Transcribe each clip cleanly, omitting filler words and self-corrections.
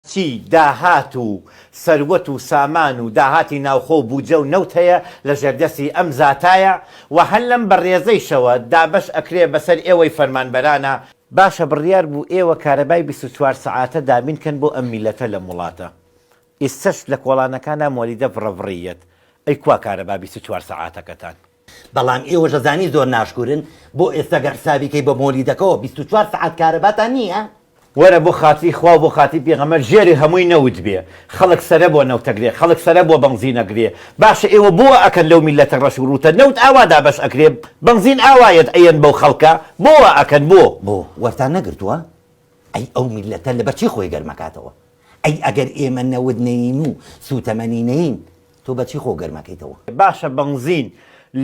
چی داهات و سەروەت و سامان و داهاتی ناوخۆ و بودجە و نەوت هەیە لە ژێردەستی ئەم زاتایە و هەر لەم بەڕێزەیشەوە دابەش ئەکرێ بەسەر ئێوەی فەرمانبەرانا، باشە بڕیار بوو ئێوە کارەبای 24 سەعاتە دابین کەن بۆ ئەم میللەتە لەم وڵاتە ئیستەش لە کۆڵانەکانا مۆلیدە ڤڕە ڤڕی یەت ئەی کوا کارەبا 24 سەعاتەکەتان؟ بەڵام ئێوەش ئەزانی زۆر ناشکورن بۆ ئێستا گەر حسابی کەی بە مۆلیدەکەوە 24 سەعات کارەباتان نییە؟ وەرە بۆ خاتری خوا و بۆ خاتری پێغەمبەر ژێری هەمووی نەوت بێ خەڵک سەرە بۆ نەوت ئەگرێ خەڵک سەرە بۆ بەنزین ئەگرێ باشە ئێوە بۆ وا ئەکەن لەو میللەتە ڕەش و ڕووتە نەوت ئاوا دابەش ئەکرێ بەنزین ئاوا یەت ئەیەن بەو خەڵکە بۆ وا ئەکەن بۆ؟ بۆ وەرتان نەگرتووە؟ ئەی ئەو میللەتە لەبەر چی خۆی گەرمەکاتەوە؟ ئەی ئەگەر ئێمە نەوت نەیین و سووتەمەنی نەیین تۆ بە چی خۆ گەرمەکەیتەوە؟ باشە بەنزین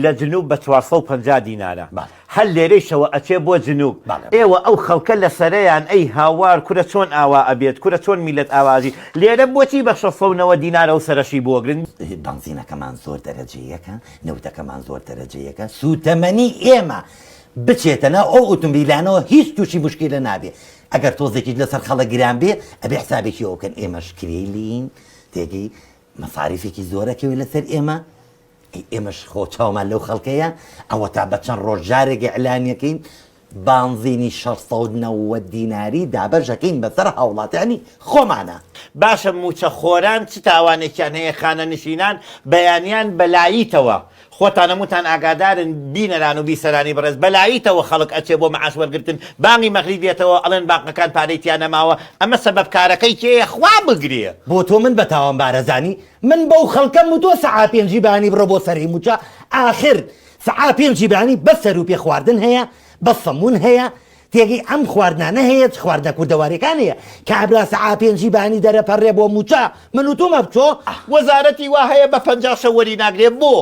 لە جنوب بە 450 دینارە هەر لێرەیشەوە ئەچێ بۆ جنوب ئێوە ئەو خەڵکە لە سەرەیان ئەی هاوار کورە چۆن ئاوا ئەبێت کورە چۆن میلەت ئاوا ئەژی لێرە بۆچی بە 690 دینارە و سەرەشی بۆگرن؟ بەنزینەکەمان زۆر دەرەجە یەکە، نەوتەکەمان زۆر دەرەجە یەکە، سووتەمەنی ئێمە بچێتە ناو ئەو ئوتومبیلانەوە هیچ تووشی موشکیلە نابێ، ئەگەر تۆزێکیش لەسەر خەڵک گران بێ ئەبێ حسابێکی ئەوە بکەن ئێمەش کرێی لێین تێگەی مەساریفێکی زۆر ئەکەوێ لەسەر ئێمە، ئەی ئێمەش خۆ چاومان لەو خەڵکەیە، ئەوەتا بە چەند ڕۆژ جارێک ئیعلانیەکەین بانزینی 690 دیناری دابەش ئەکەین بەسەر هاوڵاتیانی خۆمانا. باشە موچە خۆران چ تاوانێکیان هەیە خانەنشینان بەیانیان بە لایتەوە خۆتان هەمووتان ئاگادارن بینەران و بیسەرانی بەڕێز بە لایتەوە خەڵک ئەچێ بۆ معاش وەرگرتن بانگی مەغریب یەتەوە ئەڵێن بانقەکان پارەی تیا نەماوە ئەمە سەبەب کارەکەی کێیە خوا بگرێ. بۆ تۆ من بە تاوانبار ئەزانی؟ من بەو خەڵکەم وتوە سەعا پێنجی بەیانی بڕۆ بۆ سەرەی موچە ئاخر سەعا پێنجی بەیانی بەس سەروپێ خواردن هەیە بەس سەمون هەیە تێگەی ئەم خواردنانە هەیە چ خواردنە کوردەواریەکان هەیە کابرا سەعا پێنجی بەیانی دەرەپەڕێ بۆ موچە من وتومە بچۆ وەزارەتی وا هەیە بە 50 شەو وەری ناگرێ بۆ؟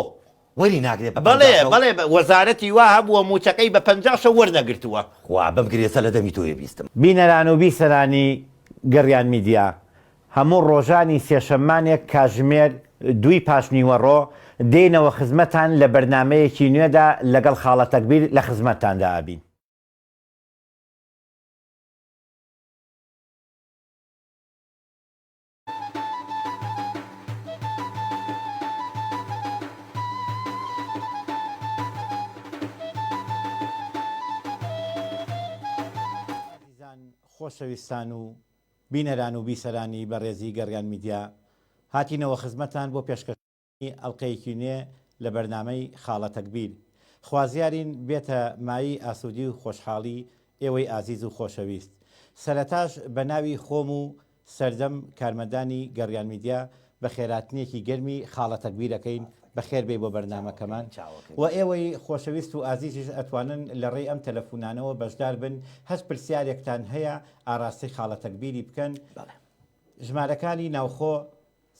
وەری ناگرێ بە بەڵێ 50 شەو؟ بەڵێ وەزارەتی وا هەبووە موچەکەی بە 50 شەو وەرنەگرتووە. خوا بمگرێ سە لە دەمی تۆیە بیستم. بینەران و بیسەرانی گەڕیان میدیا، هەموو ڕۆژانی سێشەممانێک کاژمێر دووی پاشنیوەڕۆ دێینەوە خزمەتان لە بەرنامەیەکی نوێدا لەگەڵ خاڵە تەکبیر لە خزمەتتاندا ئەبین. ئازیزان خۆشەویستان و بینەران و بیسەرانی بەڕێزی گەڕیان میدیا هاتینەوە خزمەتان بۆ پێشکەشکردنی ئەڵقەیەکی نوێ لە بەرنامەی خاڵە تەکبیر. خوازیارین بێتە مایەی ئاسوودی و خۆشحاڵی ئێوەی ئازیز و خۆشەویست. سەرەتاش بە ناوی خۆم و سەرجەم کارمەندانی گەڕیان میدیا بەخێراتنێکی گەرمی خاڵە تەکبیر ئەکەین بەخێر بێی بۆ بەرنامەکەمان و ئێوەی خۆشەویست و ئازیزیش ئەتوانن لە ڕێی ئەم تەلەفونانەوە بەشدار بن هەچ پرسیارێکتان هەیە ئاراستەی خاڵە تەکبیری بکەن ژمارەکانی ناوخۆ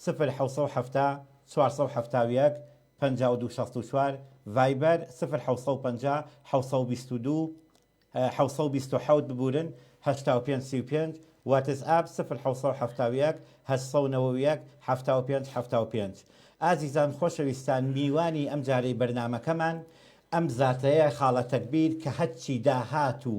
سفر 770 471 52 64 ڤایبەر سفر 750 722 727 ببورن 85 35 واتس ئاپ سفر 771 891 75 75 ئازیزان خۆشەویستان میوانی ئەم جارەی بەرنامەکەمان ئەم زاتەیە خاڵە تەکبیر کە هەرچی داهات و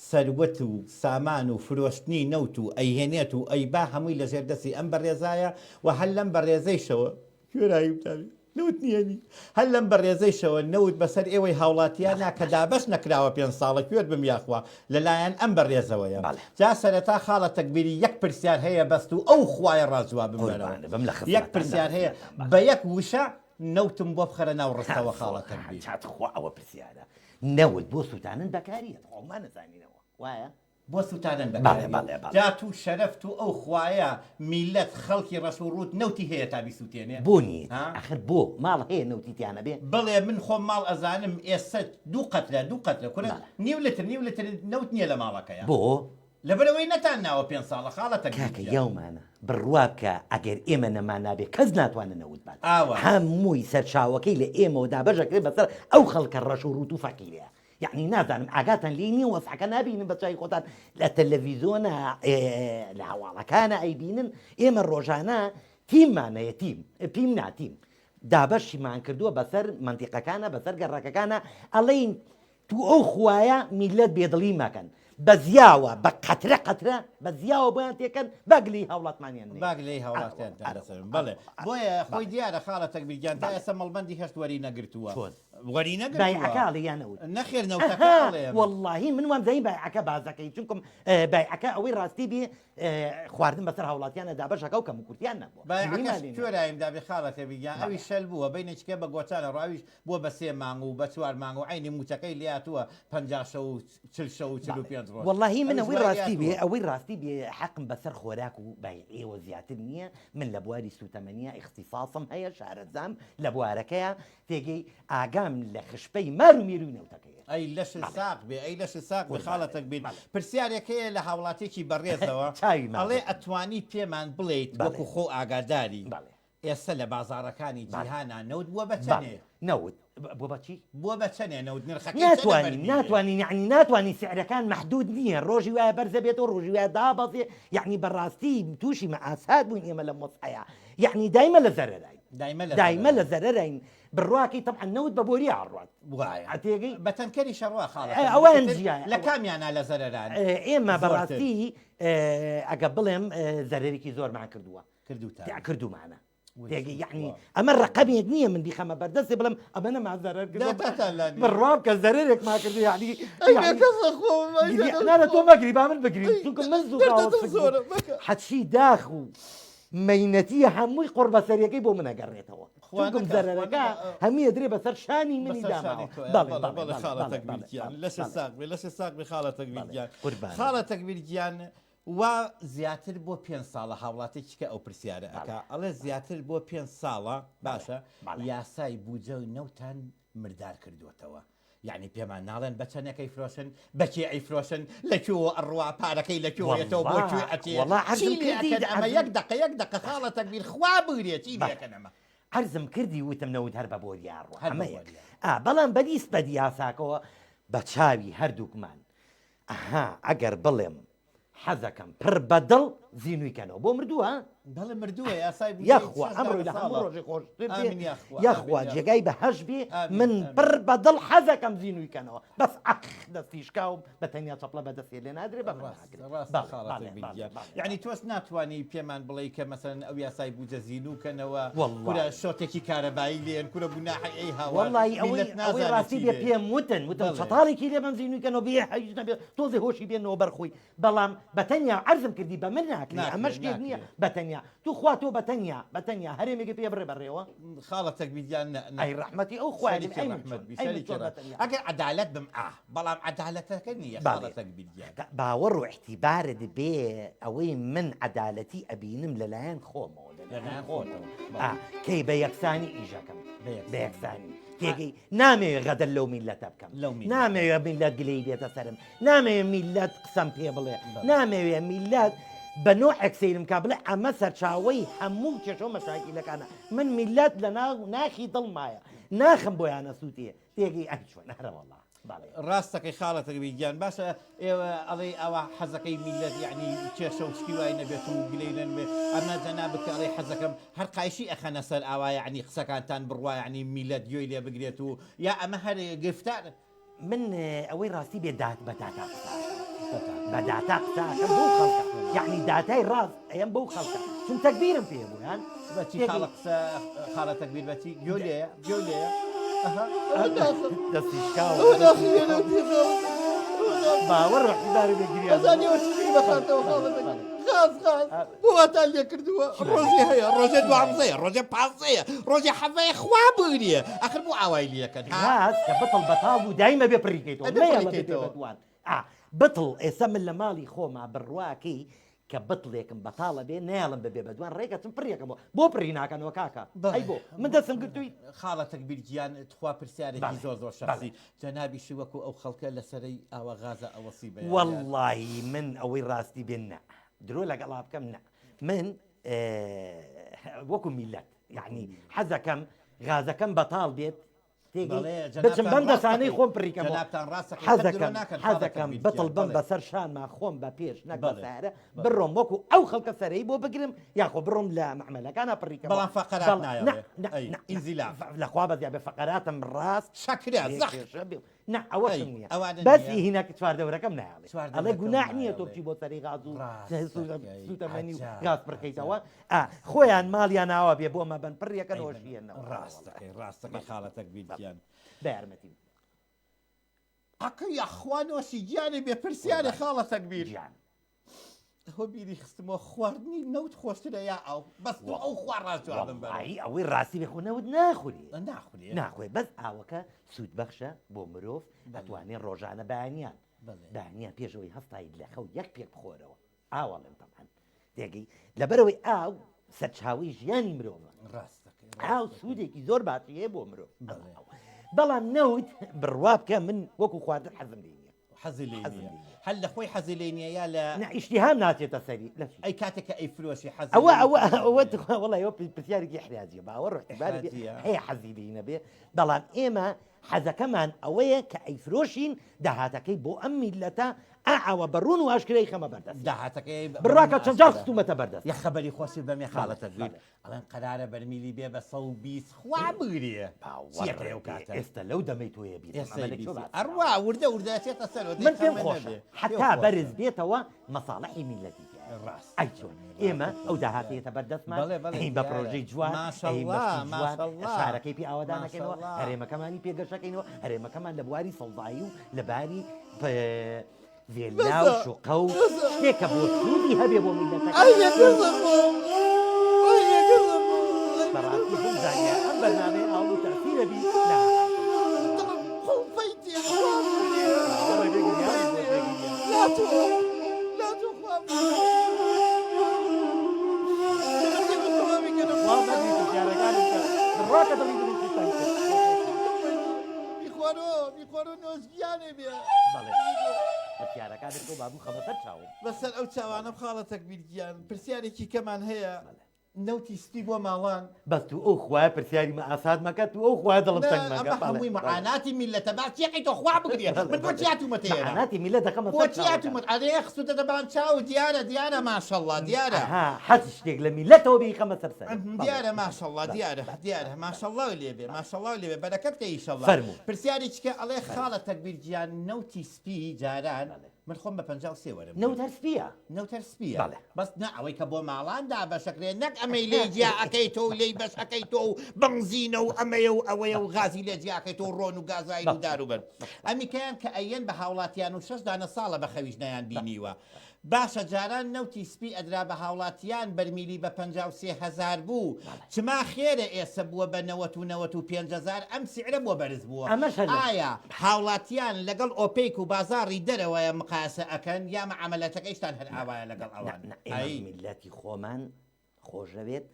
سەروەت و سامان و فرۆشتنی نەوت و ئەیهێنێت و ئەیبا هەمووی لەژێر دەستی ئەم بەڕێزایە و هەر لەم بەڕێزەیشەوە کوێرایی بتاوی نەوت نییە نی هەر لەم بەڕێزەیشەوە نەوت بەسەر ئێوەی هاوڵاتیانە کە دابەش نەکراوە پێنج ساڵە کوێر بم یاخوا لەلایەن ئەم بەڕێزەوەیە جا سەرەتا خاڵە تەکبیری یەک پرسیار هەیە بەست و ئەو خوایە ڕاست جوابم بەرەوە یەک پرسیار هەیە بە یەک وشە نەوتم بۆ بخەرە ناو ڕستەوە خاڵە تەکبیر. تخوا ئەوە پرسیارە نەوت بۆ سوتانن بەکاریەت خۆ ما نەزانینەوە وایە؟ بۆ سوتانن بەکاریەت جا تو شەرەفت و ئەو خوایە میلەت خەڵکی ڕەش و ڕووت نەوتی هەیە تا بیسوتێنێ؟ بۆ نییە ئەخر بۆ ماڵ هەیە نەوتی تیا نەبێ؟ بەڵێ من خۆم ماڵ ئەزانم ئێسە دوو قەترە دوو قەترە کورە نیو لتر نیو لتر نەوت نییە لە ماڵەکەیا. بۆ؟ لەبەرئەوەی نەتان ناوە پێنج ساڵە خاڵە تەکبیر کاکە گیان. یاومانە بڕوا بکە ئەگەر ئێمە نەمانابێ کەس ناتوانێ نەوت بات ئاوا. هەمووی سەرچاوەکەی لە ئێمەوە دابەش ئەکرێ بەسەر ئەو خەڵکە ڕەش و ڕووت و فەقیرەیە یەعنی نازانم ئاگاتان لێی نییە وەزعەکە نابینن بە چاوی خۆتان لە تەلەڤیزۆنا لە هەواڵەکانا ئەیبینن ئێمە ڕۆژانە تیممان هەیە تیم پیم نا تیم دابەشیمان کردووە بەسەر مەنتیقەکانە بەسەر گەڕەکەکانە ئەڵێین تو ئەو خوایە میللەت بێدڵی مەکەن. بە زیاوە بە قەترە قەترە بە زیاوە بۆیان تێکەن با گلەیی هاوڵاتمانیان نەیەت. با گلەیی هاوڵاتیانتان لەسەر بن. بەڵێ بۆیە خۆی دیارە خاڵە تەکبیر گیان تا ئێستا مەڵبەندی هەشت وەری نەگرتووە. چۆن؟ وەری نەگرتووە. بایعەکە ئەڵێ یا نەوت؟ نەخێر نەوتەکە ئەها ئەڵێم. وەڵڵاهی من وامزانی بایعەکە بازەکەی چونکم بایعەکە ئەوەی ڕاستی بێ خواردن بەسەر هاوڵاتیانە دابەش ئەکا و کەموکورتیان نەبووە. بایعەکەش کوێرایم دابێ خاڵە تەکبیر گیان ئەویش شەل بووە بەینێکیکە بە گۆچانە ڕۆ ئەویش بووە بە سێ مانگ و بە چوار مانگ و عەینی مووچەکەی لێهاتووە 50 شەو و 40 شەو و 45 ڕۆژ. وەڵاهی من ئەویش ئەوەی وای ڕاستی بێ لێهاتووە. ئەوەی ڕاستی بێ حەقم بەسەر خۆراک و بایعیەوە زیاتر نییە من لە بواری سووتەمەنیە ئیختیساسم هەیە شارەزام لە بوارەکەیا تێگەی ئاگام لە خشپەی مار و مێرووی نەوتەکەیە. ئەی لەشت بەڵێ. ساغ بێ ئەی لەشت ساغ بێ قوربانت خاڵە بم. تەکبیر بەڵێ. پرسیارێک هەیە لە هاوڵاتیەکی بەڕێزەوە چاوی مار ئەڵێ بم. ئەتوانی پێمان بڵێیت بەڵێ. وەکو خۆو ئاگاداری بەڵێ. ئێستا لە بازاڕەکانی بەڵێ. جیهانا نەوت بووە بە بەڵێ. چەنێ؟ نەوت بووە بە چی؟ بووە بە چەنێ نەوت نرخەکەی چەنە ناتوانین بەربیرێ؟ ناتوانین یەعنی ناتوانین سعرەکان مەحدود نییە ڕۆژی وایە بەرزە بێتەوە ڕۆژی وایە دابەزێ یەعنی بەڕاستی تووشی مەئاسات بووین ئێمە لەم وەزعەیا یەعنی دایمە لە زەرەراین دایمە لە دایمە لە زەرەراین. زەرەراین بڕواکەی تەبعەن نەوت بە بۆرییا ئەڕوات وایە ئەتێگەی بە تەنکەریش ئەڕوا خاڵە ئێ تەنکەر ئەوەیان ئیتر جیایە لە ئەوە کامیانا لە زەرەران ئێمە زۆرتر؟ بەڕاستی ئەگە بڵێم زەرەرێکی زۆرمان کردووە کردووتانە کردوومانە وەی تێگەی یەعنی خوا. ئەمە ڕەقەمێک نییە من بیخەمە بەردەستی بڵێم ئەمە نەما زەرەر کردووە داتاتان لا نییە. بڕوا بکە زەرەرێکمان کردووە یەعنی ئەی یەعنی بێکەسە خۆم ئەی گری دەدەم نا نا تۆ خۆم. مەگری با من بگریم ئەی چونکە من زوو دەردە خاوەن دڵ سک بووم زۆرە مەکە. حەچی داخ و مەینەتی هەمووی قوڕبەسەریەکەی بۆ من ئەگەڕێتەوە خوا چونکم نەکا، خوا زەرەرەکە نەکا، ئە. هەمووی ئەدرێ بەسەر شانی منی بەسەر شانی داماوە تۆیە. بەڵێ بەڵێ بەڵێ بەڵێ بەڵێ خاڵە بەڵێ تەکبیر بەڵێ گیان بەڵێ لەشت بەڵێ ساغ بێ لەشت ساغ بێ خاڵە تەکبیر بەڵێ گیان قوربانت خاڵە بم. تەکبیر گیان وا زیاتر بۆ پێنج ساڵە هاوڵاتێکی کە ئەو پرسیارە ئەکا ئەڵێ زیاتر بۆ پێنج ساڵە باشە یاسای بودجە و نەوتان مردار کردووەتەوە یعنی پێمان ناڵێن بە چەنێک ئەیفرۆشن بە کێ ئەیفرۆشن لە کوێوە ئەڕوا پارەکەی لە کوێوە یەتەوە بۆ کوێ ئەچێ وەڵا چی عەرزم لێ کردی ئەکەن ئەمە عەرزم یەک دەقە یەک دەقە خاڵە تەکبیر خوا بگرێ چی لێ ئەکەن ئەمە عەرزم کردی وتم نەوت هەر بە بۆریا ئەڕوا هەر بە ئەمە یەک بۆریا. ئا بەڵام بە نیسبەت یاساکەوە بە چاوی هەردووکمان ئەها ئەگەر بڵێم حەزەکەم پڕ بە دڵ زینوی کەنەوە بۆ مردووە؟ بەڵێ مردووە یاسای بودجەی یاخوا شەش ئەمڕۆی دانە لە هەموو ساڵە. ڕۆژێ خۆشتر بێ ئامین یاخوا یاخوا ئامین یاخوا. جێگای بەهەشت بێ ئامین من ئامین. پڕ بە دڵ حەزەکەم زینوی کەنەوە بەس ئەخ دەستی شکاوم بە تەنیا چەپڵە بە دەستێ لێ نادرێ بە من ڕاست ناگرێ ڕاستە بەڵێ خاڵە بەڵێ تەکبیر بەڵێ گیان بەڵێ یعنی بەڵێ. تۆش ناتوانی پێمان بڵێی کە مەسەلەن ئەو یاسای بودجە زینوو کەنەوە کورە وەڵڵاهی شۆتێکی کارەبایی لێن کورە گوناحی ئەی هاوار وەڵڵاهی ئەوەی میللەت ئەوەی نازانێ ڕاستی چی بێ لێ پێم وتن وتم بەڵێ چەتاڵێکی لێ بەن زینووی کەنەوە بێ هیچ نەبێ تۆزێ هۆشی بێنەوە بەر خۆی بەڵام بەتەنیا عەرزم کردی بە من ناکرێ ئەمە ناکرێ شتێک نییە ناکرێ. بەتەنیا توخوا تۆ بەتەنیا بەتەنیا هەرێمێکی پێ بڕێ بەڕێوە. خاڵە تەکبیر گیان نە نە. ئەی ڕەحمەتی ئەو خوایە بن شەریکی ئەی من ڕەحمەت چۆن بی ئەی من شەریکی چۆن ڕە بەتەنیا. ئەگەر عەدالەت بم ئا بەڵام عەدالەتەکە نییە خاڵە بەڵێ تەکبیر گیان. باوەڕ و ئیعتیبارت بێ ئەوەی من عەدالەتی ئەبینم لەلایەن خۆمەوە لەلایەن لەلایەن خۆمەوە خۆتەوە ئا بەڵێ. کەی بە یەکسانی ئیشەکەم بە بە یەکسانی. یەکسانی ئا تێگەی نامەوێ غەدر لەو میللەتە بکەم لەو میللەتە. نامەوێ میللەت گلەیی بێتە سەرم نامەوێ میللەت قسەم پێ بڵێ، نامەوێ میللەت بە نۆعێک سەیرم کا بڵێ ئەمە سەرچاوەی هەموو کێشە و مەشاکیلەکانە، من میللەت لە ناو ناخی دڵمایە، ناخم بۆیان ئەسووتێ، تێگەی ئەی چۆن ئەرەوەڵا بەڵێ. ڕاست دەکەی خاڵە تەگبیر گیان باشە ئێوە ئەڵێی ئاوا حەزەکەی میللەت یەعنی کێشە و شتی وای نەبێت و گلەی نەبێ ئەمە جەنابت کە ئەڵێی حەزەکەم هەر قایشی ئەخەنە سەر ئاوا یەعنی قسەکانتان بڕوا یەعنی میللەت گوێی لێ بگرێت و یا ئەمە هەر گرفتار من ئەوەی ڕاستی بێ دات بە داتا قسە ئەکەم بە داتا قسە ئەکەم بەو خەڵکە یعنی داتای ڕاست ئەیەم بەو خەڵکە چون تەکبیرم پێ بوو یان بەچی خاڵە قسە خاڵە تەکبیر بەچی گوێ لێیە گوێ لێیە دەستی شکاوە باوەڕ ڕحیداری بێ گریان ئەزانی ئەوە چی بەخاتەوە خاڵە تەکبیر خاس خاس بۆ واتان لێ کردووە ڕۆژێ هەیە ڕۆژێ دوانزەیە ڕۆژێ پازەیە ڕۆژێ حەڤەیە خوا بگریە ئەخر بۆ ئاوای لەکەن غاز کە بتڵ بەتاڵ بوو دایمە بێ پڕیکەیتەوە ئەبێ نەیەڵە بێ پڕیکەیتەوە. بەدوان ئا بتڵ ئێستا من لە ماڵی خۆما بڕواکەی کە بتڵێکم بەتاڵە بێ نایەڵم ببێ بەدوان ڕێکەچم پڕیەکەمەوە بۆ پڕی ناکەنەوە کاکە بەڵێ. ئەی بۆ من دەستم گرتووی خاڵە تەکبیر گیان تخوا پرسیارێکی بەڵێ. زۆر زۆر بەڵێ. شەخسی جەنابیشی وەکو ئەو خەڵکە لەسەرەی ئاوا غازە ئەوەسی بەیانیان. وەڵڵاهی من ئەوەی ڕاستی بێ نا درۆ لەگەڵا بکەم نا من وەکو میلەت یعنی حەزەکەم غازەکەم بەتاڵ بێت بچم بەم دەسانەی خۆم پڕیکەم حەزەکەم حەزەکەم بتڵ بم بەسەر شانما خۆم بە پێش نەک بە سارە بڕۆم وەکو ئەو خەڵکە سەرەی بۆ بگرم یاخۆ بڕۆم لە مەعمەلەکانە پڕیکەم بەڵام فەقەرات نایەڵێ لەخوا بەزیا بێ فەقەراتم ڕاست شەکرە زەخت. نا ئەوەشم ئەی، نییە ئەوانە بەس نییە؟ ئی هینەک چواردەورەکەم نایەڵێ ئەڵێ چواردەورەکەم گوناح نییە تۆ نایەڵێ. بچی بۆ سەری غاز و ڕاستەکەی، سووتەمەنی و عەجاب، غاز پڕکەیتەوە ئا خۆیان ماڵیان ئاوا بێ بۆ مەبەن پڕیەکەن ئەی ئەوەشیەنەوە ڕاستەکەی ڕاستەکەی خاڵە تەکبیر گیان. بە یارمەتیم. ئەکە یاخوا نۆشی گیانێ بێ پرسیارێ خاڵە تەکبیر. گیان. ئەوە بیری خستمەوە خواردنی نەوت خۆشترە یا ئاو بەس تۆ ئەو خوا ڕاست جوابم بەرەوە. وەڵایی ئەوەی ڕاستی بێ خۆ نەوت ناخورێ. ناخورێ؟ ناخورێ بەس ئاوەکە سوودبەخشە بۆ مرۆڤ ئەتوانێ ڕۆژانە بەیانیان بەیانیان پێش ئەوەی هەستایت لە خەو یەک پێک بخۆرەوە ئاو ئەڵێم تەبعەن تێگەی لەبەرئەوەی ئاو سەرچاوەی ژیانی مرۆڤە ئاو سوودێکی زۆر باشی هەیە بۆ مرۆڤ بەڵام نەوت بڕوا بکە من وەکو خواردن حەزم لێ نییە حەزی لێ نییە هەر لە خۆی حەزی لێ نییە یا لە نا ئیشتیهام ناچێتە سەری لە چی؟ ئەی کاتێک کە ئەیفرۆشی حەزی ئەوە لێ ئەوە نییە. ئەوە تخوا وەڵا ئەوە پرسیارێکی ئیحراجیە باوەڕ احتیمال بێ ئیحراجیە. هەیە حەزی لێی نەبێ بەڵام ئێمە حەزەکەمان ئەوەیە کە ئەیفرۆشین داهاتەکەی بۆ ئەم میللەتە ئا ئاوا بە ڕوون و ئاشکرای خەمە بەردەست داهاتەکەی بە بڕوا کە ڕوون و چەند جار ئاشکرا. خستوومەتە بەردەست یە خەبەری خۆشی بەمێ خاڵە بەڵێ تەگبیر بەڵێ. ئەڵێن قەرارە بەرمیلی بێ بە 120 خوا بگرێ باوەڕ چیەکەی ئەو بێ کاتە؟ ئێستا لەو دەمەی تۆیە بیرم ئێستا ئەمە لە کوێ بیسی باس ئەڕوا وردە وردە ئەچێتە سەرەوە دەی من پێم خەمە خۆشە نەبێ. پێم حەتا خۆشە. بەرز بێتەوە مەساڵحی میللەتی تیایە ڕاست ئەی چۆن ئێمە ئەو داهاتەیەتە بەردەستمان بەڵێ بەڵێ ئەیین بە دیارە. پرۆژەی جوان ئەیین بە ماشەڵڵا شتی جوان ماشەڵڵا شارەکەی پێ ئاوەدان ئەکەینەوە ماشەڵڵا. هەرێمەکەمانی پێ گەشەکەینەوە هەرێمەکەمان لە بواری سەوزایی و لە باری ڤێلا و بەسە شوقە و بەسە شتێک کە بۆ سوودی هەبێ بۆ میللەتەکە ئەی یەکەزە خۆم ئەی یەکەزە خۆم ئەی بەڕاستی بمزانیایە ئەم بەرنامەیە ئاوڵ و تەئسیرە بی نەهاتم. دڵم قوڵپەی تێ خوا بگرێ باوەڕێ بێ قوڵپەی گریانم بۆ تێ بێ گریان. لا تۆ لا تۆ خوا بگرێ خوا مەگری پرسیارەکانم کە بڕوا کە دڵی منیشی تەنگ کرد. بیخۆرۆ بیخۆرۆ نۆش گیانێ بێ. بەڵێ پرسیارەکانت تۆ بابوو خەمە سەر چاوم. بەسەر ئەو چاوانەم خاڵە تەکبیر گیان پرسیارێکی کەمان هەیە نەوتی سپی بۆ ماڵان. بەس تو ئەو خوایە پرسیاری مە ئاسان مەکە تو ئەو خوایە دڵم نا تەنگ مەکە ئەمە بەڵێ هەمووی بەڵێ. معاناتی میللەتە با چیەکەی تۆ خوا بگریە بەڵێ من بۆ بەڵێ چی هاتوومەتە ئێرە معاناتی میللەت دەخەمە بۆ سەر چی چاوەکان. هاتوومەت ئەرێ خستووتەتە بان چاو دیارە دیارە ماشەڵڵا دیارە. ئەها حەز شتێک لە میللەتەوە بێ ئیخەمە سەر سەرم بەڵێ دیارە ماشەڵڵا بەڵێ دیارە بەڵێ دیارە ماشەڵڵاو لێ بێ ماشەڵڵاو لێ بێ بەرەکەت کە ئیشەڵڵا فەرموو. پرسیارێکی کە ئەڵێ فەرموو. خاڵە تەکبیر گیان نەوتی سپی جاران بەڵێ. من خۆم بە 53 وەرم نەوت هەر سپییە. نەوت هەر سپییە بەڵێ. بەس نا ئەوەی کە بۆ ماڵان دابەشەکرێ نەک ئەمەی لێی جیا ئەکەی تۆ و لێی بەش ئەکەی تۆ و بەنزینە و ئەمەیە و ئەوەیە و غازی لێ جیا ئەکەی تۆ و ڕۆن و گازایل و دار و بەرد ئەمیکەیان کە ئەیەن بە هاوڵاتیان و شەش دانە ساڵە بە خەویش نەیان بینیوە باشە جاران نەوتی سپی ئەدرا بە هاوڵاتیان بەرمیلی بە 53 هەزار بوو چما خێرە ئێسە بووە بە نەوەت و 95 هەزار ئەم سعرە بۆ بەرز بووە ئەمەش هەر لە. ئایا هاوڵاتیان لەگەڵ ئۆپێک و بازاڕی دەرەوەیە مقایەسە ئەکەن یا مەعامەلەتەکەیشتان هەر نا ئاوایە لەگەڵ نا ئەوان نا ئێمە ئەی. میللەتی خۆمان خۆشەوێت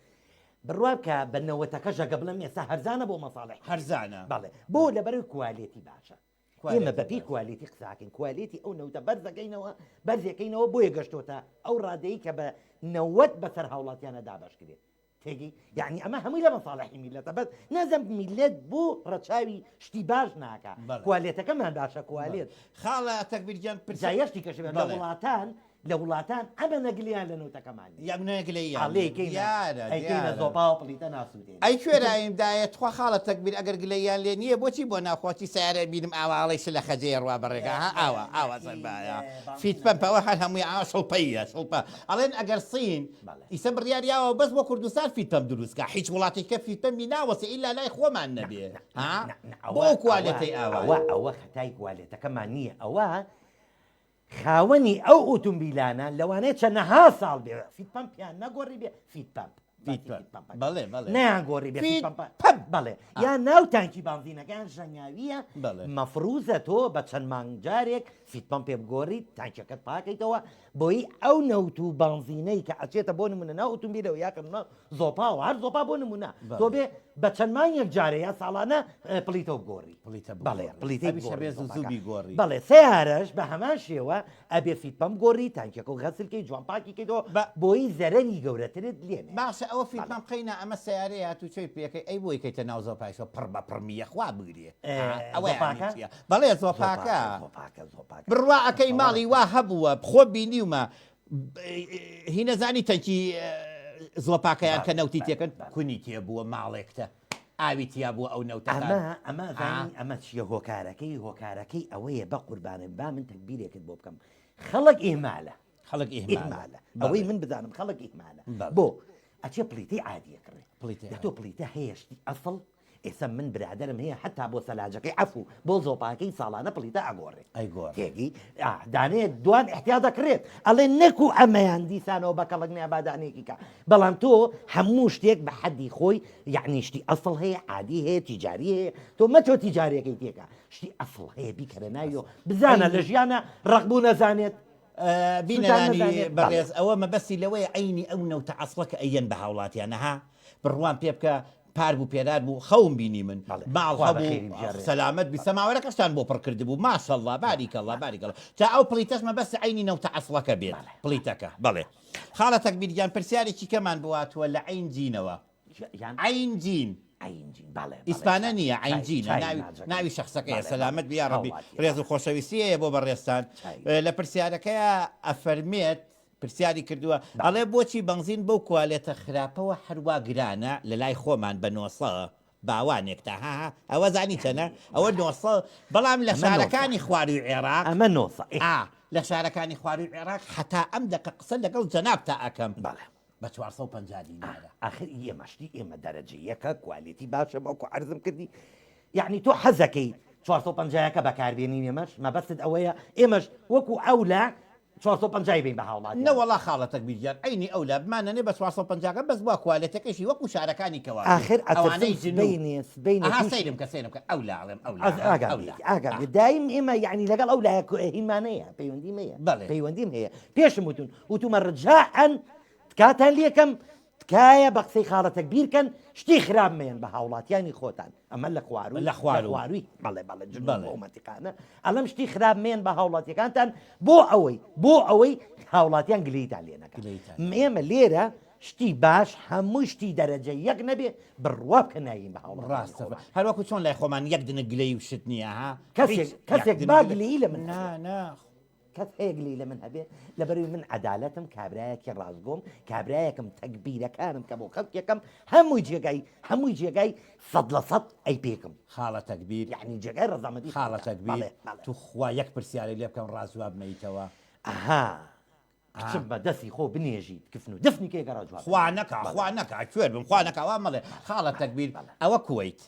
بڕوا بکە بە نەوەتەکەش ئەگە بڵێم ئێستا هەرزانە بۆ مەساڵح هەرزانە. بەڵێ بۆ لەبەرەوەی کوالێتی باشە ئێمە کوالێتی بەپێی باشە. کوالێتی قساکەین کوالێتی ئەو نەوتە بەرزەکەینەوە بەرزەکەینەوە بۆیە گەشتۆتە ئەو ڕادەی کە بە نەوەت بەسەر هاوڵاتیانە دابەش کرێت تێگەی یعنی ئەمە هەمووی لە مەساڵحی میلەتە بەس نازم میلەت بۆ ڕەچاوی شتی باش ناکا بەڵێ. کوالێتەکەمان باشە کوالێت خاڵە تەکبیر گیان پرسیار جا یەک شتی کەشە لە بەڵێ. وڵاتان لە وڵاتان ئەمە نەگلیان لە نەوتەکەمان نییە. یەک نەگلەییان ئەڵێ نییە. کەینە دیارە، ئەیکەینە دیارە. زۆپا و پڵیتە ناسووتێنین. ئەی کوێرایم دایە تخوا خاڵە تەکبیر ئەگەر گلەییان لێ نییە بۆچی بۆ ناوخۆچی سەیارە بینم ئاوا ئەڵێی شلە خەجەیە ڕوا بە ڕێگا ها ئاوا ئاوا زەربایە فیت پەمپ ئەوە هەر هەمووی ئاوا شڵپەیە شڵپە ئەڵێن ئەگەر سین ئیسە بڕیار یاوە بەس بۆ کوردستان فیت پەمپ دروست کا هیچ وڵاتێک کە فیت پەمپی ناوەسێ ئیلا لای خۆمان نەبێ ها بۆ ئەو کوالێتەی ئاوایە. ئەوە ئەوە خەتای کوالێتەکەمان نییە ئەوە خاوەنی ئەو ئوتومبیلانە لەوانەیە چەنەها ساڵ بێ فیت پەمپیان نەگۆڕی بێ فیت پەمپ فیت پەمپ بەڵێ بەڵێ نەیان گۆڕی بێ فیت پەمپ پەمپ بەڵێ یان ناو تانکی بانزینەکەیان ژەنگاویە بەڵێ. مەفروزە تۆ بە چەند مانگ جارێک فیت پەمپێ بگۆڕی تانکیەکەت پاکەیتەوە بۆی ئەو نەوت و بانزینەی کە ئەچێتە بۆ نمونە ناو ئوتومبیلەوە یا کە زۆپاوە هەر زۆپا بۆ نمونە تۆ بێ بە چەند مانگێک جارێ یا ساڵانە پڵیتەوە بگۆڕی پڵیتە بەڵێ پڵیتەی ئەویش ئەبێ زوو زوو بیگۆڕی. بەڵێ سەیارەش بە هەمان شێوە ئەبێ فیت پەمپ گۆڕی تانکیەکە و غەسل کەی جوان پاکی کەیتەوە بۆی زەرەری گەورەترت لێ نەیە. باشە ئەوە فیت پەمپ قەینا ئەمە سەیارەیە هاتوچۆی پێکەی ئەی بۆی کەیتە ناو زۆپایشەوە پڕ بە پڕ مییە خوا بگرێ ئەوە زۆپاکە؟ چیە بەڵێ زۆپاکە زۆپاکە زۆپاکە بڕوا ئەکەی ماڵی وا هەبووە خۆ بینیومە هینەزانی تەنکی زۆپاکەیان کە نەوتی تێکەن کونی تێبووە ماڵێکتە. ئاوی تیا بووە ئەو نەوتەتان. ئەمە ئەمە ئەزانی ئەمە چیە هۆکارەکەی هۆکارەکەی ئەوەیە بەقوربانت با من تەگبیرێکت بۆ بکەم خەڵک ئیهمالە خەڵک ئیهمالە ئەوەی من بزانم خەڵک ئیهمالە بۆ ئەچێ پڵیتەی عادیە کڕێ پڵیتەی لە تۆ پڵیتە هەیە شتی ئەسڵ ئێستا من برادەرم هەیە حتا بۆ سەلاجەکەی عەفو بۆ زۆپاکەی ساڵانە پڵیتە ئەگۆڕێ ئەیگۆڕێ. تێگەی ئا دانەیەک دوان ئیحتیا دەکڕێت ئەڵێ نەکو ئەمەیان دیسانەوە بە کەڵک نایە با دانەیەکی کا بەڵام تۆ هەموو شتێک بە حەدی خۆی یعنی شتی ئەسڵ هەیە عادی هەیە تیجاری هەیە تۆ مەچۆ تیجاریەکەی تێکا شتی ئەسڵ هەیە بیکەرە ناویەوە بزانە لە ژیانە ڕەقبوو نەزانێت بینەرانی بەڕێز ئەوە مەبەستی لەوەیە عەینی ئەو نەوتە عەسڵە کە ئەیەن بە هاوڵاتیان ها بڕوام پێ بکە پار بوو پێرار بوو خەوم بینی من ماڵ هەبوو سەلامەت بی سەماوەرەکەشتان بۆ پڕ کردبوو ماشەڵڵا باریکەڵڵا باریکەڵڵا جا ئەو پڵیتەش مەبەست عەینی نەوتە عەسڵەکە بێت پڵیتەکە بەڵێ خاڵە تەکبیر گیان پرسیارێکی کەمان بۆ هاتووە لە عەین جینەوە عەین جین ئیسپانە نییە عەین جینە ناوی ناوی شەخسەکەیە سەلامەت بی یاڕەبی ڕێز و خۆشەویستی هەیە بۆ بەڕێزتان لە پرسیارەکەیا ئەفەرمێت پرسیاری کردووە ئەڵێ بۆچی بەنزین بەو کوالێتە خراپەوە هەروا گرانە لە لای خۆمان بە نۆسە باوانێک تا ها ها ئەوە زانی چەنە ئەوە نۆسە بەڵام لە شارەکانی خواروی عێراق ئەمە نۆسە ئا لە شارەکانی خواروی عێراق حتا ئەم دەقە قسە لەگەڵ جەنابتا ئەکەم بەڵێ بە 450 دینارە. ئاخر ئێمە شتی ئێمە دەرەجە یەکە کوالێتی باشە وەکو عەرزم کردی یەعنی تۆ حەزەکەی 450 ەکە بەکاربێنین ئێمەش مەبەستت ئەوەیە ئێمەش وەکو ئەولا 450 بین بە هاوڵاتیان. نەوەڵا خاڵە تەکبیر گیان عەینی ئەولا بمانەنێ بە 450 کە بەس بوا کوالێتەکەشی وەکو شارەکانی کەوا بێ ئاخر ئەترسم ئەوانەی جنوب سبەینێ سبەینێ ئەها تووشی سەیرم کە سەیرم کە ئەولا ئەڵێم ئەولا ئەز ها ئاگام ئەولا لێتی ئاگام ئا. لێ دایم ئێمە یەعنی لەگەڵ ئەو لایە هینمان هەیە پەیوەندیم هەیە بەڵێ. پەیوەندیم هەیە پێشم وتون وتومە ڕجاعەن تکاتان لێکەم تکایە بە قسەی خاڵە تەکبیر کەن شتی خراپ مەیەن بە هاوڵاتیانی خۆتان ئەمە لە خواروی لە خواروو. خواروی بەڵێ بەڵێ جنوب بەڵێ. ئەو مەنتیقانە ئەڵێم شتی خراپ مەیەن بە هاوڵاتیەکانتان بۆ ئەوەی بۆ ئەوەی هاوڵاتیان گلەیتان لێ نەکەن گلەیتان لێ ئێمە لێرە شتی باش هەمووی شتی دەرەجە یەک نەبێ بڕوا بکە نایین بە هاوڵاتیانی ڕاستە خۆمان. هەروەکو چۆن لای خۆمان یەک دنک گلەیی و شت نییە ها کەسێک هیچ یەک کەسێک دنک با گلە- گلەیی لە من نا هەبێ. نا کەس هەیە گلەی لە من هەبێ؟ لەبەرئەوەی من عەدالەتم، کابرایەکی ڕاستگۆم، کابرایەکم تەگبیرەکانم کە بۆ خەڵکێکم هەمووی جێگای هەمووی جێگای 100% ئەی پێکم. خاڵە تەگبیر. یەعنی جێگای ڕەزامەندی خاڵە خەڵکە. تەگبیر بەڵێ بەڵێ. توخوا یەک پرسیارت لێ بکەم ڕاست جواب مەیتەوە. ئەها کچم بە دەسی خۆ بنێژیت کفن و دفنی کەی گەڕا جواب خوا نەکا خوا نەکا کوێر بم خوا نەکا وا مەڵێ خاڵە تەکبیر ئەوە کوەیت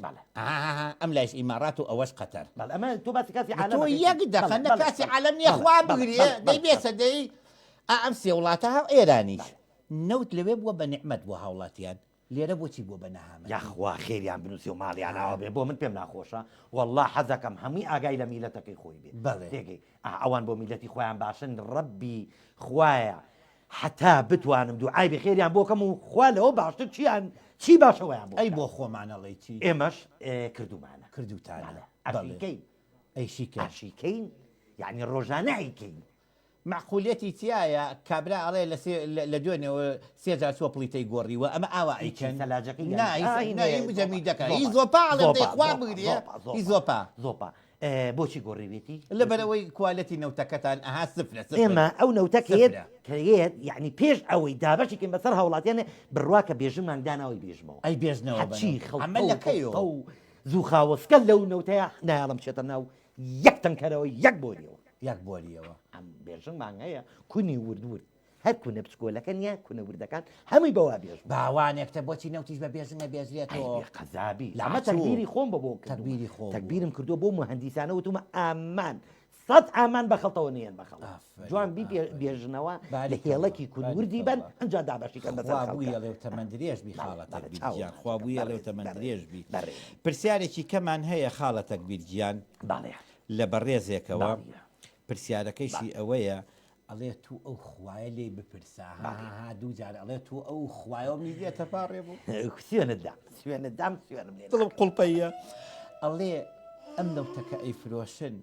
ئەم لایش ئیمارات و ئەوەش قەتەر ئەمە تۆ باسی کاسی عالەم تۆ یەک دەقە نە کاسی عالەم نییە خوا بگرێ دەی بێسە دەی ئەم سێ وڵاتە هەو ئێرانیش نەوت لەوێ بووە بە نیعمەت بۆ هاوڵاتیان لێرە بۆچی بووە بە نەهامەتی؟ یاخوا خێریان بنوسی و ماڵیان ئاوا بێ بۆ من پێم ناخۆشە واللە حەزەکەم هەمووی ئاگای لە میلەتەکەی خۆی بێ بەڵێ. تێگەی ئا ئەوان بۆ میلەتی خۆیان باشن ڕەبی خوایە حەتا بتوانم دوعای بێ خێریان بۆ کەم و خوا لەوە باشتر چیان چی باشە وایان بۆ ئەی بکات. بۆ خۆمان ئەڵێی چی؟ ئێمەش ئێ، کردوومانە کردووتانە. بەڵێ. بەڵێ. ئەشیکەین ئەیشیکەن. ئەشیکەین یعنی ڕۆژانە ئەیکەین. مەعقولیەتی تیایە کابرا ئەڵێ لە سێ لە دوێنێوە سێ جار چوە پڵیتەی گۆڕیوە ئەمە ئاوا ئەیکەن سەلاجەکەی نا نا هی مجەمیدەکە هی زۆپا ئەڵێم دەی خوا بگریە هی زۆپا زۆپا بۆچی گۆڕیوێتی لەبەرئەوەی کوالێتی نەوتەکەتان ئەها سفرە سفر ئێمە ئەو نەوتە کە یەت سفرە. کە یەت یعنی پێش ئەوەی دابەشی کەین بەسەر هاوڵاتیان بڕوا کە بێژنمان داناوەی بێژمەوە ئەی بێژنەوە هەرچی بەنەوت خڵتە ئەمە و لە کەیەوە بۆقە و زووخاوەسکە لەو نەوتەیە نایەڵم بچێتە ناو یەک تەنکەرەوە یەک بۆریەوە. یەک بۆریەوە. ئەم بێژنگمان هەیە کونی ورد ورد هەر کونە بچکۆلەکە نیە کونە وردەکان هەمووی بەوا بێژ بوو. باوانێکتە بۆچی نەوتیش بە بێژنگە بێژرێتەوە. ئەی بێ قەزابی. لە ئەمە چوو. تەگبیری خۆم بە بۆ کردوومە. تەگبیری خۆ بوو. تەگبیرم کردووە بۆ موهەندیسانە وتومە ئامان سەت ئامان بە خەڵتەوە نەیەن بە خەڵت. ئافەرین جوان بی ئافەرین. بێژنەوە لە باریکەڵا هێڵەکی کون وردی بەن باریکەڵا. ئەنجا دابەشی کەن بەسەر خوا خەڵکا. بوویەڵێ و تەمەن درێژ بی بەڵێ خاڵە بەڵێ تەگبیر چاوم گیان ماچ خوا بکەم بوویەڵێ و بەڕێز تەمەن بەڕێز درێژ بی. بەڕێز. پرسیارێکی کەمان هەیە خاڵە تەگبیر گیان. بەڵێ. لە بەڕێزێکەوە پرسیارەکەیشی ئەوەیە ئەڵێ تو ئەو خوایە لێی بپرسە ها دوو جار ئەڵێ تو ئەو خوایە منی دێتە پاڕێ بوو سوێنت دام سوێنت دام سوێنم لێ دڵم قوڵپەیە ئەڵێ ئەم نەوتەکە ئەیفرۆشن.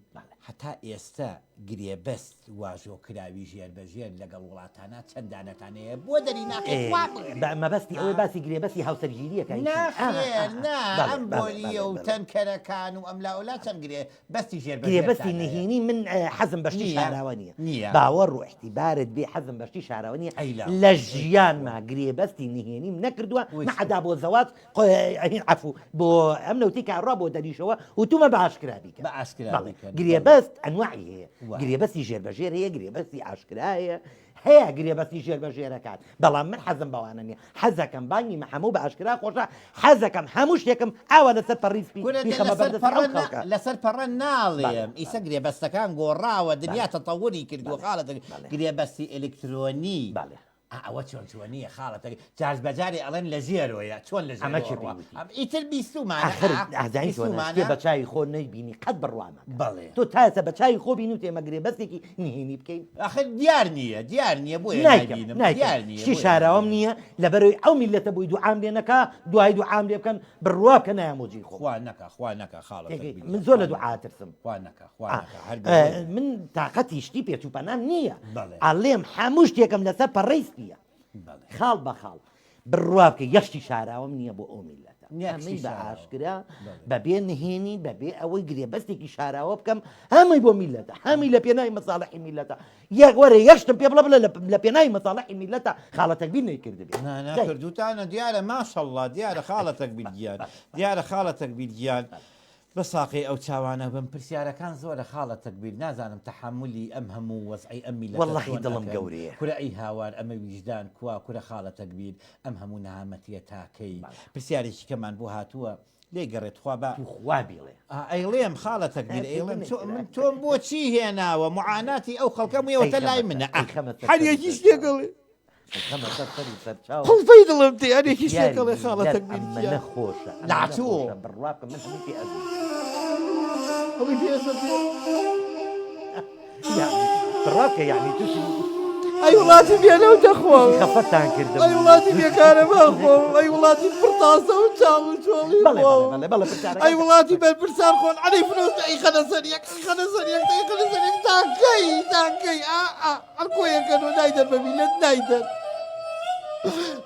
هەتا ئێستە گرێبەست واژۆ کراوی ژێر بە ژێر لەگەڵ وڵاتانا چەند دانەتان هەیە بۆ دەری ناخەی خوا بگرێ. بە مەبەستی ئەوەی باسی گرێبەستی هاوسەرگیریەکە ناخێر نا ئەم بۆریە و تەنکەرەکان و ئەم لاولا چەند گرێ بەستی ژێر بە گرێبەستی نهێنی من حەزم بە شتی شاراوە نییە نییە باوەڕ و احتیبارت بێ حەزم بە شتی شاراوە نییە لە ژیانما گرێبەستی نهێنیم نەکردووە مەعەدا بۆ زەواج عەفو بۆ ئەم نەوتی کە ئەڕوا بۆ دەریشەوە وتومە بە ئاشکرا بیکە بە ئاشکرا بەڵێ گرێبەست ئەنواعی هەیە گرێبەستی ژێر بە ژێر هەیە گرێبەستی ئاشکرا هەیە هەیە گرێبەستی ژێر بە ژێرەکات بەڵام من حەزم بەوانە نییە حەزەکەم بانگی مەحەموو بە ئاشکرا خۆشە حەزەکەم هەموو شتێکم ئاوا لەسەر پەڕی سپی کورە دە بیخەمە لەسەر بەردەستی ئەو پەڕە نا خەڵکە لەسەر پەڕە بەڵێ ناڵێم ئیسە بەڵێ گرێبەستەکان گۆڕاوە دنیا بەڵێ تەتەوری کردووە بەڵێ خاڵە بەڵێ گرێبەستی ئەلکترۆنی بەڵێ ئا ئەوە چۆن چۆنیە خاڵە تەک جار بەجارێ ئەڵێن لە ژێرۆیە چۆن لە ئەمە ژێرۆ کێ ئەڕوا پێی وتی؟ ئەم ئیتر بیستومانە ئاخر ئا ئازانی چۆنە شتێ بیستومانە بە چاوی خۆ نەیبینی قەت بڕوا مەکە بەڵێ تۆ تا ئێستا بە چاوی خۆ بینیوتە ئێمە گرێبەستێکی نهێنی بکەین؟ ئاخر دیار نییە دیار نییە بۆیە نایکەم نایبینم نایکەم دیار نییە شتی بۆیە شاراوەم نایبینم نییە لەبەرەوەی ئەو میللەتە بۆی دوعام لێ نەکا دوای دوعام لێ بکەن بڕوا بکە نایەمەوە جێی خۆم خوا نەکا خوا نەکا خاڵە تێگەی تەکبیر من گیان زۆر خوا لە نەکا دوعا ئەترسم خوا نەکا خوا ئا نەکا هەر ئە، بەهۆی من تاقەتی شتی پێچ و پەنام نییە بەڵێ ئەڵێم هەموو شتێکم لەسەر پەڕەی سپییە بەڵێ خاڵ بە خاڵ بڕوا بکە یەک شتی شاراوەم نییە بۆ ئەو میللەتە یەک شتی ئەمەی بە شاراوە ئاشکرا بەڵێ بەبێ نهێنی بەبێ ئەوەی گرێبەستێکی شاراوە بکەم هەمووی بۆ میللەتە هەمووی لە پێناوی مەساڵحی میللەتە یەک وەرە یەک شتم پێ بڵێ بڵێ لە پێناوی مەساڵحی میللەتە خاڵە تەکبیر نەیکردبێ نا نا دەی. کردووتانە دیارە ماشەڵڵا دیارە خاڵە تەکبیر گیان دیارە خاڵە تەکبیر گیان بە ساقەی ئەو چاوانە بم پرسیارەکان زۆرە خاڵە تەکبیر نازانم تەحەمولی ئەم هەموو وەزعەی ئەم میللەتە وەڵاهی چۆن دڵم ئەکەن گەورەیە. کورە ئەی هاوار ئەمە ویژدان کوا کورە خاڵە تەکبیر ئەم هەموو نەهامەتیە تا کەی پرسیارێکی کەمان بۆ هاتووە لێی گەڕێ تخوا با توخوا بیڵێ. ئا ئەیڵێم خاڵە تەکبیر ئەیڵێم چۆ من تۆم بۆ چی هێناوە معاناتی ئەو خەڵکەم وێوەتە لای منە ئا هەر یەکیش لێگەڵێ. ئەیخەمە سەر سەر و سەرچاو. قوڵپەی دڵم تێ هەرێکی پرسیاری شێکەڵێ خاڵە میللەت تەکبیر ئەمە گیان. نەخۆشە ئەمە لاچۆ. نەخۆشە بڕوا بکە من هەمووی پێ ئەزم. هەمووی پێ ئەزم پێ. یەعنی بڕوا بکە یەعنی تووشی ئەی وڵاتی بێ نەوتە خۆم. تووشی خەفەتتان کردم. ئەی وڵاتی بێ کارەبا خۆم. ئەی وڵاتی پڕ تاسە و چاڵ و چۆڵی بەڵێ خۆم. بەڵێ بەڵێ بەڵێ پرسیارەکان ئەی وڵاتی بەرپرسان خۆن عەلەی فرۆشتە ئەیخەنە سەر یەک ئەیخەنە سەر یەک ئەیخەنە سەر یەک تا کەی تا کەی ئا ئا. هەر کۆیەکەن و نایدەن بە میلەت نایدەن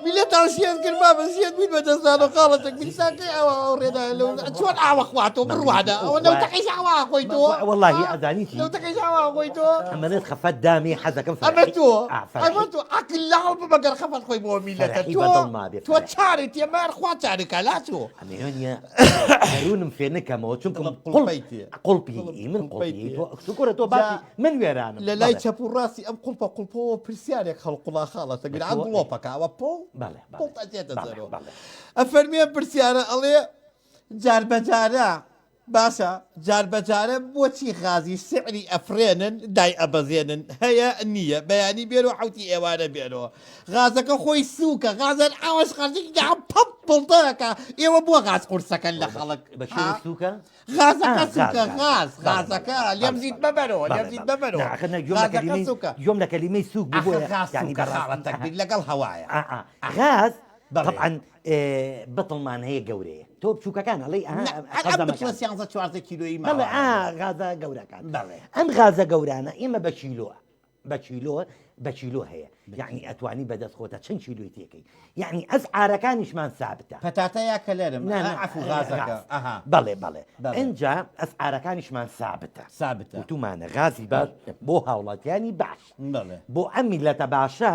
میلەتان شێت کرد بابە شێت بووین بە دەستدان و خاڵەتێک میرساکەی ئەوە ئەو ڕێدایە لەو چۆن ئاوە خواتۆ بڕوانە ئەوە نەوتەکەیش ئاوا خۆی تۆ واللهی ئەزانی چی نەوتەکەیش ئاوا خۆی تۆ ئەمەنێت خەفەت دامی حەزەکەم ئەمە تۆ ئەمە تۆ عەقل لاڵ ببە گەر خەفەت خۆی بۆ میلەتە تۆ تۆ چارێت تێمار خوا چارێکا لا تۆ ئەمەیە دەروونم فێنکەمەوە چونکە قوڵپی من قوڵپی تۆ کورە تۆ باسی من وێرانم. لە لای چەپ و ڕاستی ئەم قوڵپە قوڵپەوە پرسیارێک هەڵقوڵا خاڵە تەگران گڵۆپەکە ئەوە پڵ پڵ ئەچێتە زەرۆ ئەفەرمیێ ئەم پرسیارە ئەڵێ جار بەجارە باشە جار بەجارە بۆچی غازی سعری ئەفرێنن دای ئەبەزێنن هەیە نییە بەیانی بێرۆ حوتی ئێوارە بێرەوە غازەکە خۆی سووکە غازەر ئاوەش خەرجی دا پەپ پڵدەکە ئێوە بۆ غاز قورسەکەن لە خەڵک بە شێوەی سووکە غازەکە سوکە غاز غازەکە لێم زیت مەبەرەوە لێم زیت مەبەرەوە غازەکە سوکە گوێم لە کەلیمەی سوک بوو بۆیە غاز سوکە خاڵە تەکبیر لەگەڵ هەوایە غاز طبعا بتڵمان هەیە گەورەیە تۆ بچووکەکان ئەڵێی ئەم بتڵە سیانزە چواردە کیلۆیی بەڵێ غازە گەورەکان ئەم غازە گەورانە ئێمە بە کیلۆ بە کیلۆ بە کیلۆ هەیە یعنی ئەتوانی بەدەست خۆتە چەند کیلۆی تێکەی یعنی ئەس ئارەکانیشمان سابتە پەتاتە یا کەلەرم نا نا عەفو غازەکە ئەها بەڵێ بەڵێ بەڵێ. ئینجا ئەسعارەکانیشمان سابتە سابتە. وتومانە غازی باش بۆ هاوڵاتیانی باش بەڵێ. بۆ ئەم میللەتە باشە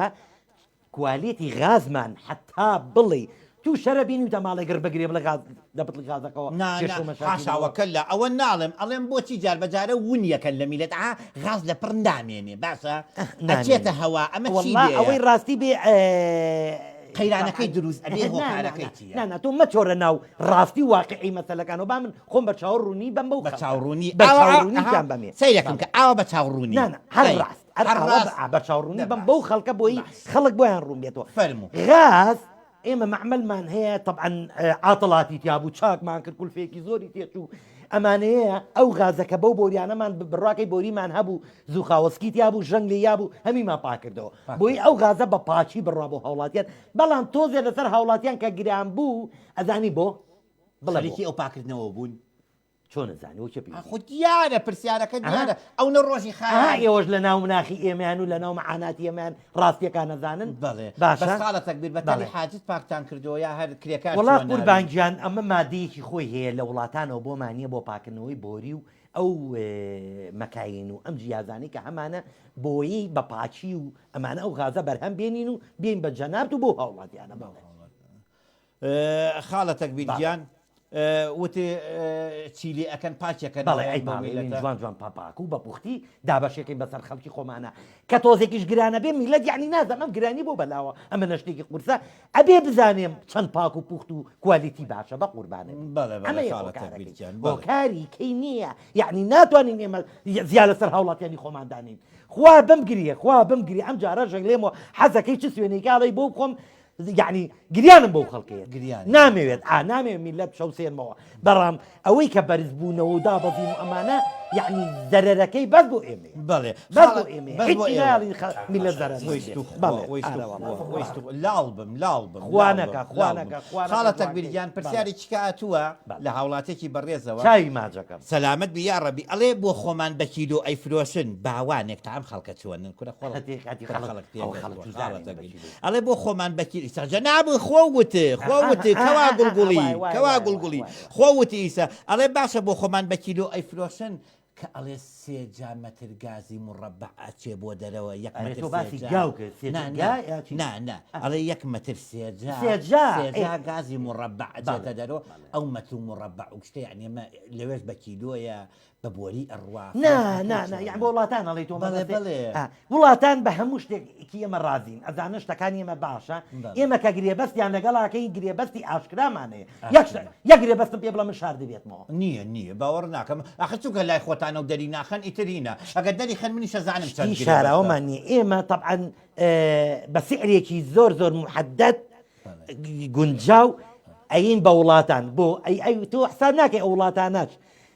کوالێتی غازمان حەتا بڵێی تو شەرە بینیوتە ماڵێ گڕ بگرێ بڵێ غاز لە بتڵی غازەکەوە نا نا کێشە و مەشاکیل حاشا بووە. وکلا ئەوە ناڵێم ئەڵێم بۆچی جار بە جارە ون یەکەن لە میلەت ئا غاز لە پڕ نامێنێ باشە ئەچێتە نامێنێ هەوا ئەمە چی وەڵا لێیە ئەوەی ڕاستی بێ قەیرانەکەی دروست ئەبێ نا نا نا هۆکارەکەی چییە؟ نا نا تۆ مەچۆرە ناو ڕاستی و واقعی مەسەلەکانەوە با من خۆم بە چاو ڕوونی بەم بەو بە خەڵکە چاو ڕوونی بە ئاوا چاو ڕوونی ئەها گیان بەمێ سەیرەکەم بەڵێ کە ئاوا بە چاو ڕوونی نا نا هەر ئەی ڕاست هەر هەر ئاوا ڕاست بە بە چاو ڕوونی دە بەم بەو باش خەڵکە بۆی باش خەڵک بۆیان ڕوون بێتەوە فەرموو غاز ئێمە مەعمەلمان هەیە تەبعەن عاتڵاتی تیا بوو چاکمان کرد کولفەیەکی زۆری تێچوو ئەمانەیە ئەو غازە کە بەو بۆریانەمان بڕواکەی بۆریمان هەبوو زووخاوەسکی تیا بوو ژەنگ لێ یابوو هەمیمان پاکردەوە بۆی ئەو غازە بە پاکی بڕوا بۆ هاوڵاتیان بەڵام تۆزێ لەسەر هاوڵاتیان کە گران بوو ئەزانی بۆ بڵێ خەریکی ئەو پاکردنەوە بوون. چۆن ئەزانی وە کێ پێی خۆ دیارە پرسیارەکە دیارە ئەو نە ڕۆژی خا ئێوەش لە ناو مناخی ئێمەیان و لە ناو معاناتی ئێمەیان ڕاستیەکان ئەزانن بەڵێ باشە بەس خاڵە تەکبیر بە تەلی حاجت پاکتان کردەوە یا هەر کرێکار وەڵا قوربان گیان ئەمە مادەیەکی خۆی هەیە لە وڵاتانەوە بۆمان نییە بۆ پاکردنەوەی بۆری و ئەو مەکاین و ئەم جیازانەی کە هەمانە بۆیەی بە پاکی و ئەمانە ئەو غازە بەرهەم بێنین و بێین بە جەنابت و بۆ هاوڵاتیانە بەڵێ. خاڵە تەکبیر گیان وتی چی لێ ئەکەن پاکیەکەن بەڵێ ئەی پاڵێ جوان جوان پاپاک و بە پوختی دابەشێکەین بەسەر خەڵکی خۆمانە کە تۆزێکیش گرانە بێ میلەت یعنی نازم ئەم گرانی بۆ بەلاوە ئەمە نە شتێکی قورسە ئەبێ بزانێم چەند پاک و پوخت و quality باشە بە قوربانێ هۆکاری کەی نییە یعنی ناتوانین ئێمە زیا لەسەر هاوڵاتیانی خۆمان دانین خوا بمگریە خوا بمگری ئەم جارە ژەنگلێمەوە حەزەکەی چ سوێنێکاڵی بۆ خۆم یەعنی گریانم بەو خەڵکەیەت گریان نامەوێت ئا نامەوێت میللەت بچەوسێنمەوە بەڵام ئەوەی کە بەرز بوونەوە و دابەزین و ئەمانە یەعنی زەرەرەکەی بەس بۆ ئێمەیە بەڵێ بەس بۆ ئێمەیە بەس هیچ بۆ ئێوە نایەڵین خە میللەت زەرەر وەیست بێت و خوا بەڵێ وەیست و ئارە خوا وەڵا وەیست و لاڵ بم لاڵ بم خوا لاڵ بم نەکا خوا لاڵ بم نەکا خوا نەکا خاڵە جوان تەکبیر کەی گیان بەڵێ پرسیارێکی کە هاتووە بەڵێ لە هاوڵاتیەکی بەڕێزەوە چاوی ماجەکەم. سەلامەت بی یاڕەبی ئەڵێ بۆ خۆمان بە کیلۆ ئەیفرۆشن باوانێک تا ئەم خەڵکە چۆنن کورە خۆڵ هەتێ هەتی کورە خەڵک خەڵک ئەوە تێگەشتووە خەڵک خاڵە چوزانێ بە تەکبیر کیلۆ. ئەڵێ بۆ خۆمان بە کیلۆ ئیسا جەناب خۆ وت خۆ وت کوا گوڵگوڵی وای وای کوا وای وای گوڵگوڵی وای وای. خۆ وت ئیسا ئەڵێ باشە بۆ خۆمان بە کیلۆ ئەیفرۆشن کە ئەڵێ سێجا مەتر گازی مڕەبع ئەچێ بۆ دەرەوە یەک ئەرێ مەتر تۆ باسی سێجا گاو کرد سێجا نا نا گا یا چی؟ نا نا ئەڵێ یەک مەتر سێجا سێجا ئێ سێجا گازی مڕەبع بەڵێ ئەچێتە دەرەوە بەڵێ ئەو مەتر و مڕەبع و شتە یەعنی ئەمە لەوێش بە کیلۆیە بە بۆری ئەڕوا نا فەرقەکەی نا نا یان چۆنە؟ بۆ وڵاتان ئەڵێی تۆ بەڵێ مەبەستێ بەڵێ ئا وڵاتان بە هەموو شتێکی ئێمە ڕازین ئەزانن شتەکانی ئێمە باشە بەڵێ ئێمە کە گرێبەستیان لەگەڵاکەین گرێبەستی ئاشکرامان هەیە یەک شت ئاشکرا یەک گرێبەستم پێ بڵێ من شاردبێتمەوە. نییە نییە باوەڕ ناکەم ئاخر چونکە لای خۆتانە و دەری ناخەن ئیتر هینە ئەگەر دەری خەن منیش ئەزانم چەند شتی گرێبەستە. شاراوەمان نییە ئێمە تەبعەن بە سعرێکی زۆر زۆر موحەدەد گونجاو ئەین بە وڵاتان بۆ ئەی ئەی تۆ حساب ناکەی ئەو وڵاتانەش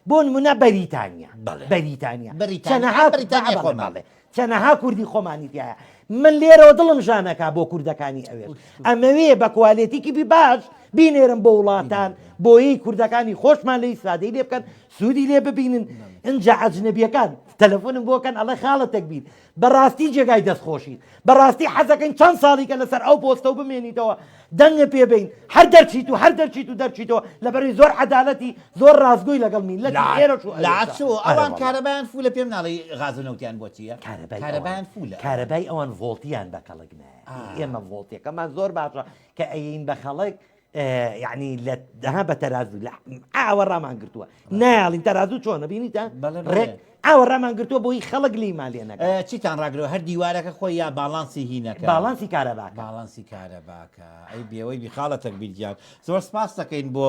بۆ نمونە بەریتانیا بەڵێ. بەریتانیا بەریتانیا، چەنەها بەریتانیای بەڵێ، خۆمان. بەڵێ. چەنەها کوردی خۆمانی تیایە من لێرەوە دڵم ژانەکا بۆ کوردەکانی ئەوێش ئەمەوێ بە quality کی بی باش بینێرم بۆ وڵاتان بۆیەی کوردەکانی خۆشمان لێی ئیسفادەی لێ بکەن سوودی لێ ببینن ئینجا ئەجنەبیەکان تەلەفۆنم بۆ کەن ئەڵێ خاڵە تەکبیر بەڕاستی جێگای دەستخۆشیت بەڕاستی حەزەکەین چەند ساڵیکە لەسەر ئەو پۆستە و بمێنیتەوە دەنگە پێ بین هەر دەرچیت و هەر دەرچیت و دەرچیتەوە لەبەرەی زۆر عەدالەتی زۆر ڕاستگۆی لەگەڵ میللەتی ئێرەش و لا ئەوێشا چۆ ئەرێ ئەوان وەڵا. کارەبایان فولە پێم ناڵێی غاز و نەوتیان بۆ چییە کارەبای ئەوان کارەبایان فولە کارەبای ئەوان ڤۆڵتیان بە کەڵک نایە ئێمە ڤۆڵتیەکەمان زۆر باشە کە ئەیین بە خەڵک یەعنی لە ها بە تەرازوو لە ئاوە ڕامان گرتووە نایاڵین تەرازوو چۆنە بینیتە بەڵێ بەڵێ. ڕێک ئاوە ڕامان گرتووە بۆی خەڵک لیمان لێ نەکات. چیتان ڕاگرەوە هەر دیوارەکە خۆی یا باڵانسی هینەکە؟ باڵانسی کارەباکە. باڵانسی کارەباکە ئەی بێوەی بی خاڵە تەکبیر گیان زۆر سپاست دەکەین بۆ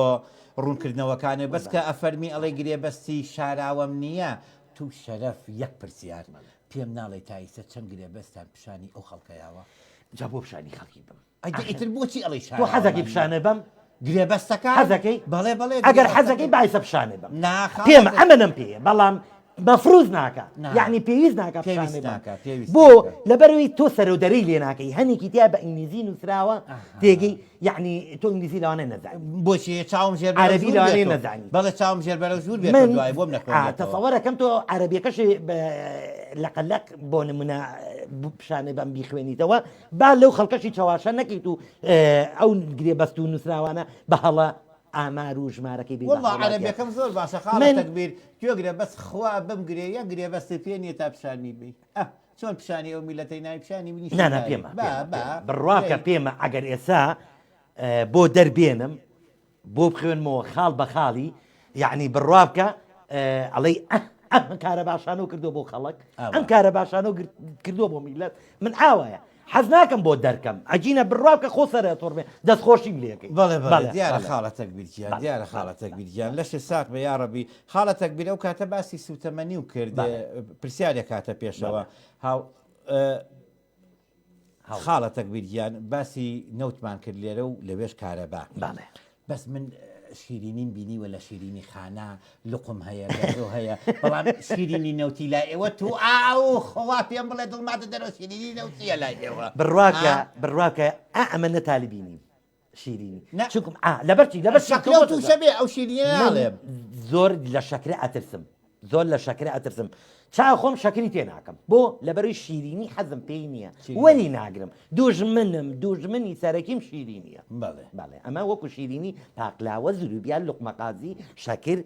ڕوونکردنەوەکانێ بەس کە ئەفەرمی ئەڵێ گرێبەستی شاراوەم نییە تو شەرەف یەک پرسیار پێم ناڵێی تا ئیسە چەند گرێبەستان پیشانی ئەو خەڵکە یاوە؟ جا بۆ پیشانی خەڵکی بم؟ ئەی دە ئیتر بۆچی ئەڵێی تۆ شاراوەمان حەزەکەی نییە؟ پیشانێ بەم؟ گرێبەستەکان؟ حەزەکەی؟ بەڵێ بەڵێ ئەگەر گرێبەستەکە. حەزەکەی بایسە پیشانێ بەم. نا خاڵە پێمە تەکبیر. ئەمەنەم پێیە بەڵام مەفروز ناکا نا. یەعنی پێویست ناکا پێویست پیشانێ بەم. ناکا، پێویست بۆ ناکا. لەبەرئەوەی تۆ سەرەودەرەی لێ ناکەی هەنێکی تیا بە ئینگلیزی نووسراوە ئەها. تێگەی یەعنی تۆ ئینگلیزی لەوانەیە نەزانی. بۆچی چاوم ژێر بەرەو عەرەبی ژوور لەوانەیە بێتۆ. نەزانی. بەڵێ چاوم ژێر بەرەو ژوور بێتۆ من دوای بۆم ئا نەخوێندێتەوە. تەسەوەرەکەم تۆ عەرەبیەکەشی بە لەقەلەق بۆ نمونە پیشانێ بەم بیخوێنیتەوە با لەو خەڵکەشی چەواشە نەکەیت و ئەو گرێبەست و نووسراوانە بە هەڵە ئامار و ژمارەکەی بی بە وەڵا هاوڵاتیان. عەرەبیەکەم زۆر باشە خاڵە من تەکبیر گوێگرە بەس خوا بمگرێ یەک گرێبەستت پێ نیە تا پیشانی بەی ئە چۆن پیشانی ئەو میلەتەی ناوی پیشانی منیشی نا نا ناوی پێمە با پێمە با پێمە بڕوا بکە دەی پێمە ئەگەر ئێسا بۆ دەربێنم بۆ بخوێنمەوە خاڵ بە خاڵی یەعنی بڕوا بکە ئەڵێی ئەه ئەم کارە باشانەو کردووە بۆ خەڵک ئەم کارە باشانەو کردووە بۆ میلەت من ئاوایە حەز ناکەم بۆ دەرکەم ئەگینە بڕوا بکە خۆ سەرە تۆڕمێ دەستخۆشیم لێکەی بەڵێ بەڵێ دیارە خاڵە تەکبیر گیان دیارە خاڵە تەکبیر گیان لەشت ساغ بێ یاڕەبی خاڵە تەکبیر ئەو کاتە باسی سوتەمەنی و کرد پرسیارێک هاتە پێشەوە هاو خاڵە تەکبیر گیان باسی نەوتمان کرد لێرە و لەوێش کارەبا. بەڵێ. بەس من شیرینیم بینیوە لە شیرینی خانە لقم هەیە گەزۆ هەیە بەڵام شیرینی نەوتی لای ئێوە تو ئاو خوا پێم بڵێ دڵماتە دەرەوە شیرینی نەوتیە لای ئێوە بڕواکە بڕواکە ئا ئەمە نە تالبی نیم. شیرینی نا. چونکم ئا لەبەر چی لەبەر چی شەکرە و تووشە بێ ئەو شیرینیە من ناڵێم. زۆر لە شەکرە ئەترسم زۆر لە شەکرە ئەترسم چا خۆم شەکری تێ ناکەم بۆ لەبەرەی شیرینی حەزم پێی نییە وەری ناگرم دوژمنم دوژمنی سەرەکیم شیرینیە بەڵێ. بەڵێ ئەمە وەکو شیرینی پاقلاوە زروبیا لوقمەقازی شەکر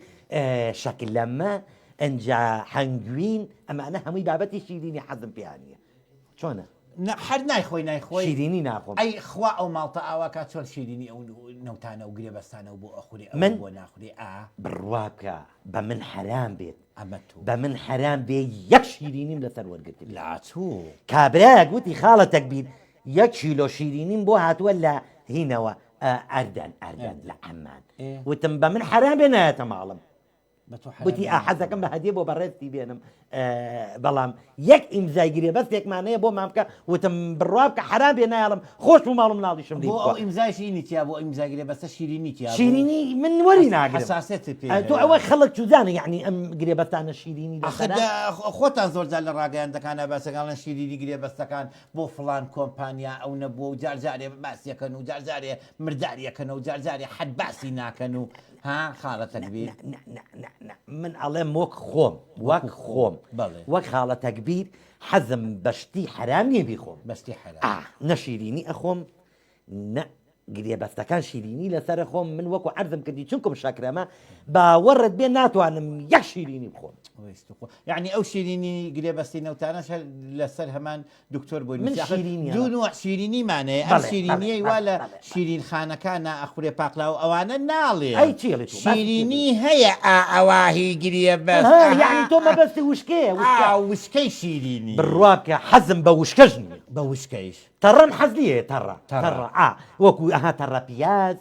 شەکلەمە ئەنجا هەنگوین ئەمانە هەمووی بابەتی شیرینی حەزم پێیان نییە چۆنە؟ نا هەر نایخۆی نایخۆی شیرینی ناخۆم. ئەی خوا ئەو ماڵتە ئاوا کا چۆن شیرینی ئەو نەوتانە و گرێبەستانە و بۆ ئەخورێ ئەوە من بۆ ناخورێ ئا. بڕوا بکە بە من حەرام بێت ئەمە تۆ. بە من حەرام بێ یەک شیرینیم لەسەر وەرگرتبێ. لا چوو. کابرایەک وتی خاڵە تەکبیر یەک کیلۆ شیرینیم بۆ هاتووە لە هینەوە ئەردەن ئەردەن لە عەممان وتم بە من حەرام بێ نایەتە ماڵم. وتی ئا حەزەکەم بە هەدیە بۆ بەڕێزتی بێنم بەڵام یەک ئیمزای گرێبەستێکمان هەیە بۆمان بکە وتم بڕوا بکە حەرام بێ نایەڵم خۆشم و ماڵ و مناڵیشم لێی بۆ بخوا ئەو ئیمزای شیرینی تیا بۆ ئیمزای گرێبەستە شیرینی تیا بوو شیرینی من وەری ناگرم حەساسیەتت پێی تۆ هەیە. ئەوە خەڵک چوزانە یعنی ئەم گرێبەستانە شیرینی ئاخر لەسەرە دە خۆتان زۆر جار لە ڕاگەیاندەکانا باسەکان ئەڵێن شیرینی گرێبەستەکان بۆ فڵان کۆمپانیا ئەو نەبووە و جار جارێ باسیەکەن و جار جارێ مرداریەکەنەوە و جار جارێ حەد باسی ناکەن و ها خاڵە تەکبیر؟ نا نا نا نا من ئەڵێم وەک خۆم وەک خۆم بەڵێ. وەک خاڵە تەکبیر حەزم بە شتی حەرام نییە بیخۆم بە شتی حەرام. ئا نە شیرینی ئەخۆم نە گرێبەستەکان شیرینی لەسەرە خۆم من وەکو عەرزم کردی چونکم شەکرەمە باوەڕت بێ ناتوانم یەک شیرینی بخۆم. وەی ستوخوا یەعنی ئەو شیرینی گرێبەستی نەوتانەش هەر لەسەر هەمان دکتۆر بۆی من نووسی ئاخر شیرینیان دوو نوع شیرینیمان هەیە ئەم بەڵێ، بەڵێ، شیرینیەی وا بەڵێ، لە بەڵێ، بەڵێ. شیرین خانەکانا ئەخورێ پاقلاوە ئەوانە ناڵێم ئەی چی ئەڵێی تۆ؟ باسی چی شیرینی ئەکەی؟ هەیە ئا ئەوا هی گریە بەس ئەها ئەها یەعنی تۆ مەبەستی وشکەیە وشکە. ئا وشکەی شیرینی. بڕوا بکە حەزم بە وشکەش نییە. بە وشکەیش؟ تەڕەم حەز لییە تەڕە تەڕە. تەڕە ئا وەکو ئەها تەڕە پیاز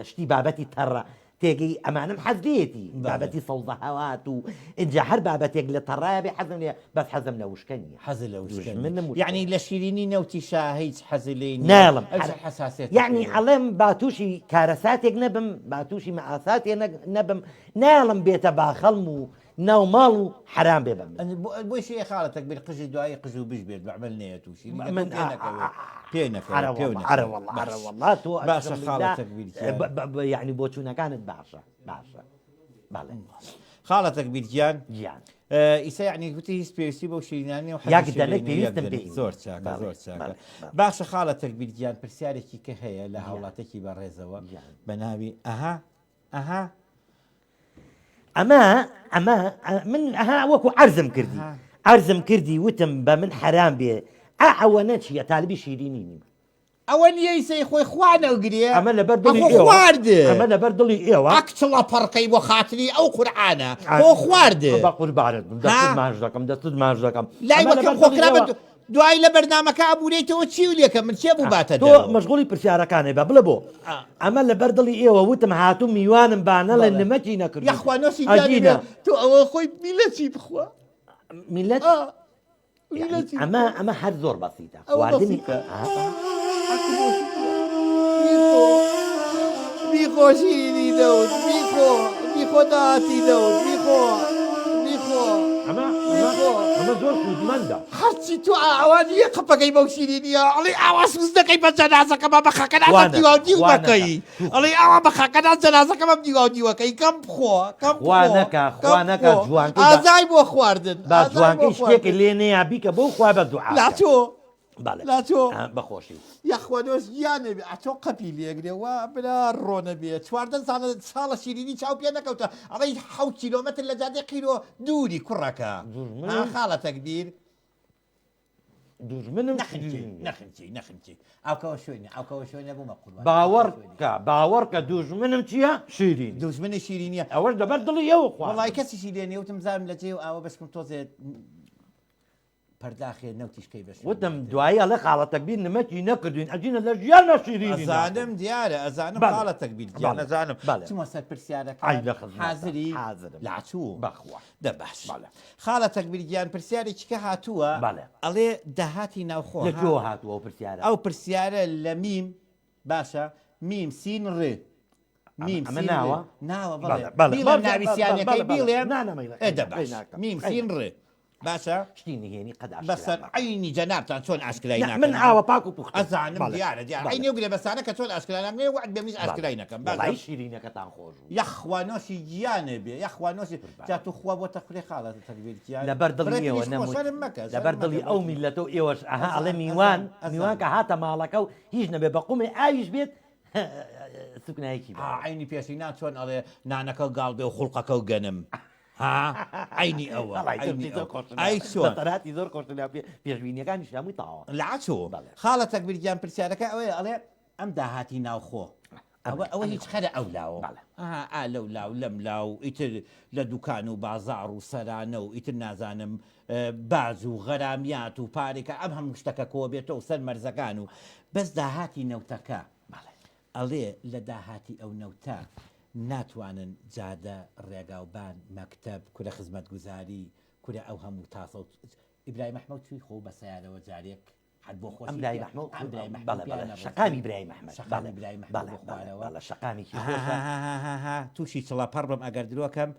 شتی بابەتی تەڕە تێگەی ئەمانەم حەز لێیەتی بابەتی سەوزە هەوات و ئینجا هەر بابەتێک لە تەڕایە بێ حەزم لێ بەس حەزم لە وشکە نییە حەزت لە وشکە نییە دوژمنم وشکەیە. یەعنی لە شیرینی نەوتیشا هیچ حەزت لێی نییە نایەڵم ئەویش هەر حەساسیەتت یەعنی هەیە. ئەڵێم با تووشی کارەساتێک نەبم با تووشی مەئاساتێ نەبم نایەڵم بێتە باخەڵم و ناو ماڵ و حەرام بێ بە من. بۆی شێ خاڵە تەکبیر قژی دوایی قژ و بژ بێت بەعمەل نەیە تووشی من پێ نەکەوێ پێ نەکەوێ ئەرە پێ واللە ئەرە واللە ئەرە واللە تۆ باشە خاڵە تەکبیر گیان. یعنی بۆچوونەکانت باشە باشە بەڵێ خاڵە تەکبیر گیان گیان ئیسا یعنی گوتی هیچ پێویستی بەو شیرینانە و یەک دەنک پێویستم پێی نییە. زۆر چاکە بەڵێ، زۆر چاکە بەڵێ، بەڵێ. باشە خاڵە تەکبیر گیان پرسیارێکی کە هەیە لە هاوڵاتێکی بەڕێزەوە گیان. بە ناوی ئەها ئەها ئەمە ئەمە من ئەها وەکو عەرزم کردی عەرزم کردی وتم بە من حەرام بێ ئا ئەوە نەچیە تالبی شیرینی نیم ئەوە نییە ئیسەی خۆی خوا نەگرێ ئەمە لەبەر دڵی ئەخۆ ئێوە خوارد ئەمە لەبەر دڵی ئێوە ئەک چڵە پەڕکەی بۆ خاتری ئەو قورعانە خۆ خوارد بە قوربانت بم دەستت ماچ دەکەم دەستت ماچ دەکەم لای ئەمە وەکەم لەبەر خۆ دڵی کرا بە ئێوە. دوای لە بەرنامەکە ئەبورێیتەوە چی و لێکە من کێ بوو باتە تۆ دەرەوە؟ مەشغوڵی پرسیارەکانێ بە بڵێ بۆ ئەمە لەبەر دڵی ئێوە وتم هاتوو میوانم با نەڵێن بەڵێ. نمەکی نەکردووم یاخوا نۆسی گیانی ئەگینە بێ تۆ ئەوە خۆی میلەت چی بخوا میلەت ئا یعنی میلەت چی ئەمە بخوا ئەمە هەر زۆر بەسیتە ئەوە خواردنی بەسیتە ئا بیخۆ بیخۆ شیرینی نەوت بیخۆ بیخۆ داهاتی نەوت بیخۆ بیخۆ ئەمە ئەمە بیخۆ ئەمە زۆر سوودمەندە هەرچی تۆ ئاوا نییە قەپەکەی بەو شیرینیە ئەڵێی ئاوا سوز دەکەی بە جەنازەکەمە بە خەکەنا خوا بە دیواو نەکا دیو خوا نەکا دەکەی ئەڵێی ئاوا بە خەکەنا جەنازەکەمە دیواو دیوەکەی کەم بخۆ کەم خوا بخۆ نەکا کەم خوا نەکا بخۆ جوانکەی با ئازای بۆ خواردن با ئازای بۆ جوانکەی شتێکت خواردن لێ نەیا بیکە بەو خوا بە دوعا لا بکە تۆ بەڵێ لا تۆ ئا، بەخۆشی یاخوا دۆست گیانێ بێ ئەتۆ قەپی لێگرێ وا برا ڕۆنە بێ 14 ساڵە ساڵە شیرینی چاو پێ نەکەوتە ئەڵێی حەوت کیلۆمەتر لە جادەی قیرۆ دووری کوڕەکە ها دوژمنم خاڵە تەکبیر دوژمنم نەخنکی شیرینیە نەخنکی نەخنکی ئاوکەوە شوێنە ئاوکەوە شوێنە بوومە قوربان باوەڕ ئاوکەوە شوێنی کە باوەڕ کە دوژمنم چییە شیرینی دوژمنی شیرینیە ئەوەش لەبەر دڵی ئێوە وەڵای خواردم کەسیشی لێ نیە وتم زارم لە جێ و ئاوە بەشکم تۆزێ پەرداخێ نەوتیش کەی بە شوێن وتم نەوتێ. دوایی ئەڵێ خاڵە تەکبیر نمەکی نەکردوین ئەجینە لە ژیانما شیرینی ناخۆم. ئەزانم دیارە ئەزانم بەڵێ خاڵە تەکبیر گیان بەڵێ ئەزانم بەڵێ. چمە سەر ئەی پرسیارەکان لە خزمەتە حازری حازرم لاچوو بەخوا دە باش بەڵێ. خاڵە تەکبیر گیان پرسیارێکی کە هاتووە بەڵێ. ئەڵێ داهاتی ناوخۆ لە ها کوێوە هاتووە ئەو پرسیارە؟ ئەو پرسیارە لە میم باشە میم سین ڕ میم ئەمە سین ڕ ناوە؟ ناوە بەڵێ بەڵێ بەڵێ بیڵێم بەڵێ ناوی بەڵێ سیانەکەی بەڵێ بیڵێم نا نا مەیڵێ ئێ دە قەی باش ناکەم میم قەی سین ناکەم ڕ. باشە شتی نهێنی قەت ئاشکرا بەسەر مەکە. عەینی جەنابتان چۆن ئاشکرای نا ناکەن من ئاوە پاک و پوختم. ئەزانم بەڵێ. دیارە دیارە بەڵێ. عەینی ئەو گرێبەستانە کە چۆن ئاشکرا ناکرێ وەعد بێ منیش بەڵێ. ئاشکرای نەکەم باشە وەڵایی شیرینەکەتان خۆش بوو. یەخوا نۆشی گیانێ بێ یەخوا نۆشی قوربان. جا توخوا بۆتە خورێ خاڵە تەکبیر گیان لەبەر دڵی بڕێ ئێوە تریش خۆ نەموت شەرم مەکە لەبەر شەرم دڵی مەکە ئەو بۆ میللەتە و ئێوەش ئەها ئەڵێ ئەزانم میوان ئەزانم میوان ئەزانم کە هاتە ماڵەکە و هیچ نەبێ بە قومێ ئاویش بێت سوکنایەکی ها بەوە. عەینی پێشینان چۆن ئەڵێ نانەکەو گاڵ بێ و خوڵقەکەو گەنم ها عەینی ئەوە وەڵای تۆ عەینی شتی زۆر ئەوە خۆشت ئەی ناوە چۆن بەسەرهاتی زۆر خۆشت ناوە پێشبینیەکانیش هەمووی تەواوە لە چۆ بەڵێ. خاڵە تەکبیر گیان پرسیارەکە ئەوەیە ئەڵێ ئەم داهاتی ناوخۆ ئەوە ئەمە ئەوە ئەمی هیچ خۆ خەرە ئەو لاوە بەڵێ ئەها ئا لەو لاو لەم لاو ئیتر لە دوکان و بازاڕ و سەرانە و ئیتر نازانم باج و غەرامیات و پارێکە ئەم هەموو شتەکە کۆ بێتەوە سەر مەرزەکان و بەس داهاتی نەوتەکە بەڵێ ئەڵێ لە داهاتی ئەو نەوتە ناتوانن جادە، ڕێگاوبان، مەکتەب، کورە خزمەتگوزاری، کورە ئەو هەموو تاسە و ئیبراهیم ئەحمەد چووی خۆ بە سەیارەوە جارێک هەر بۆ ئەم خۆشی برایم پێ ئەحمەد ئەم برایم ئەحمەد بەڵێ پێیان بەڵێ نەڕۆیشتووە. شەقامی برایم ئەحمەد شەقامی بەڵێ برایم ئەحمەد بەڵێ بۆ بەڵێ خوارەوە. بەڵێ شەقامێکی خۆشە. هاهاهاهاها تووشی چڵەپەڕ بم ئەگەر درۆکەم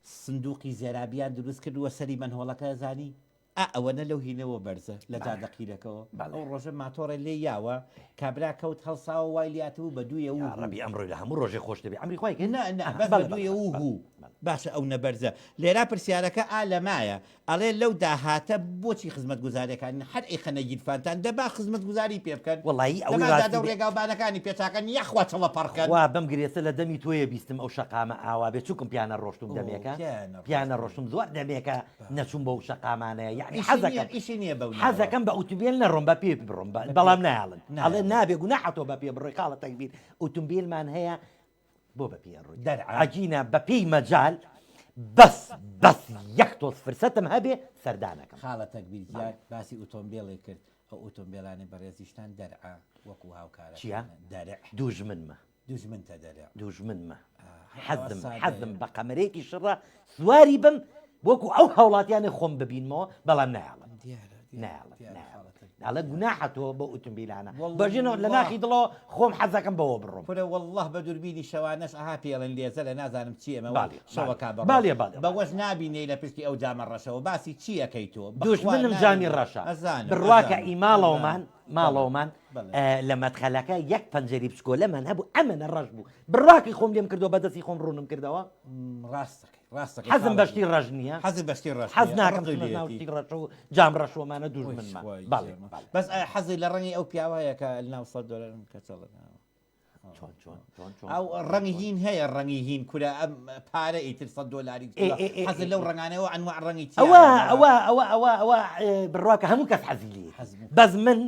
سندوقی زێرابیان دروست کردووە سەری مەنهۆڵەکە زانی ئا ئەوەنە لەو هینەوە بەرزە لە جادە قیرەکەوە ئەو ڕۆژە ماتۆڕێ لێی یاوە کابرا کەوت هەڵساوە وای لیاتبوو بە دوویە و ڕەبی ئەمڕۆی لە هەموو ڕۆژێ خۆش دەبێ ئەمری خوای کرد نا نا بەس بە دوویە و هو باشە ئەو نەبەرزە لێرا پرسیارەکە ئا لەمایە ئەڵێ لەو داهاتە بۆچی خزمەتگوزاریەکان هەر ئەیخەنە گیرفانتان دەبا خزمەتگوزاری پێ بکەن وەڵایی ئەوەی دەبا ڕاستی جادە و بێ ڕێگاوبانەکانی پێ چاکەن یاخوا چڵە پەڕکەن. خوا بەم گرێسە لە دەمی تۆیە بیستم ئەو شەقامە ئاوا بێ چونکم پیانە ڕۆشتوم ئۆ دەمێکە پیانە پیانە ڕۆشتووی. ڕۆشتوم زۆر دەمێکە نەچوم بەو شەقامانەیە یەعنی ئیشی نییە حەزەکەم ئیشی نییە بەو ناوە. حەزەکەم بە ئوتومبێل نەڕۆم بە پێ بڕۆم بە پێ بەڵام نایەڵن ئەڵێ نایەڵن. نابێ گوناحە تۆ بە پێ بڕۆی خاڵە تەکبیر ئوتومبێلمان هەیە بۆ بە پێ ئەڕۆی دەرعە. ئەگینا بە پێی مەجال بەس بەس یەک تۆز فرسەتم هەبێ سەردانەکەم. خاڵە تەکبیر گیان باسی ئوتۆمبێڵی کرد ئەو ئوتۆمبێلانەی بەڕێزیشتان دەرعە وەکو چیە؟ هاوکارەکانە دەرع. دوژمنمە. دوژمنتە دەرع. دوژمنمە ئەوە حەزم سادەیە. حەزم بە قەمەرێکی شڕە سواری بم وەکو ئەو هاوڵاتیانەی خۆم ببینمەوە بەڵام نایەڵن. دیارە دیارە نایەڵن دیارە نایەڵن. خاڵە تەکبیر. ئەڵێ گوناحە تۆ بەو ئوتومبیلانە بەژنەوە لە واللە ناخی دڵەوە خۆم حەزەکەم بەوە بڕۆم. کورە واللە بە دوربینی شەوانەش ئەها پێڵێن لێزەرە نازانم چی ئەمە باڵێ شەوەکا باڵێ بەڕۆ باڵێ باڵێ بەوەش نابینێی لە پشتی ئەو جامە ڕەشەوە باسی چی ئەکەی تۆ بەخوا دوژمنم جامی نابینێ ڕەشە ئەزانم بڕواکە ئەزانم ئی ماڵەوەمان ئەزانم بەڵێ ماڵەوەمان بەڵێ لە مەدخەلەکە یەک پەنجەری بچکۆلەمان هەبوو ئەمەنە ڕەش بوو بڕواکەی خۆم لێم کردەوە بەدەستی خۆم ڕوونم کردەوە. ڕاستەکەی ڕاستەکەی حەزم خاڵە بە شتی گیان ڕەش نییە حەزت بە شتی ڕەش حەز نییە ناکەم ڕقی بچمە ناو لێیەتی شتی ڕەش و جام ڕەش و ئەمانە وەی دوژمنمە خوای بەڵێ گیان بەڵێ بەس ئایا حەزی لە ڕەنگی ئەو پیاوە هەیە کە لەناو سەد دۆلارم کەچەڵە ناوە چۆن چۆن چۆن چۆن ئەو چۆن ڕەنگی چۆن هین هەیە ڕەنگی هین کورە ئەم پارە ئیتر سەد دۆلاری ئێ کورە ئێ ئێ حەزت ئێ لەو ئێ. ڕەنگانەوە ئەنواع ڕەنگی ئەوە تیایە ئەوە ئەوە ئەوە ئەوە بڕواکە هەموو کەس حەزی لێیەتی حەز بوو. بەس من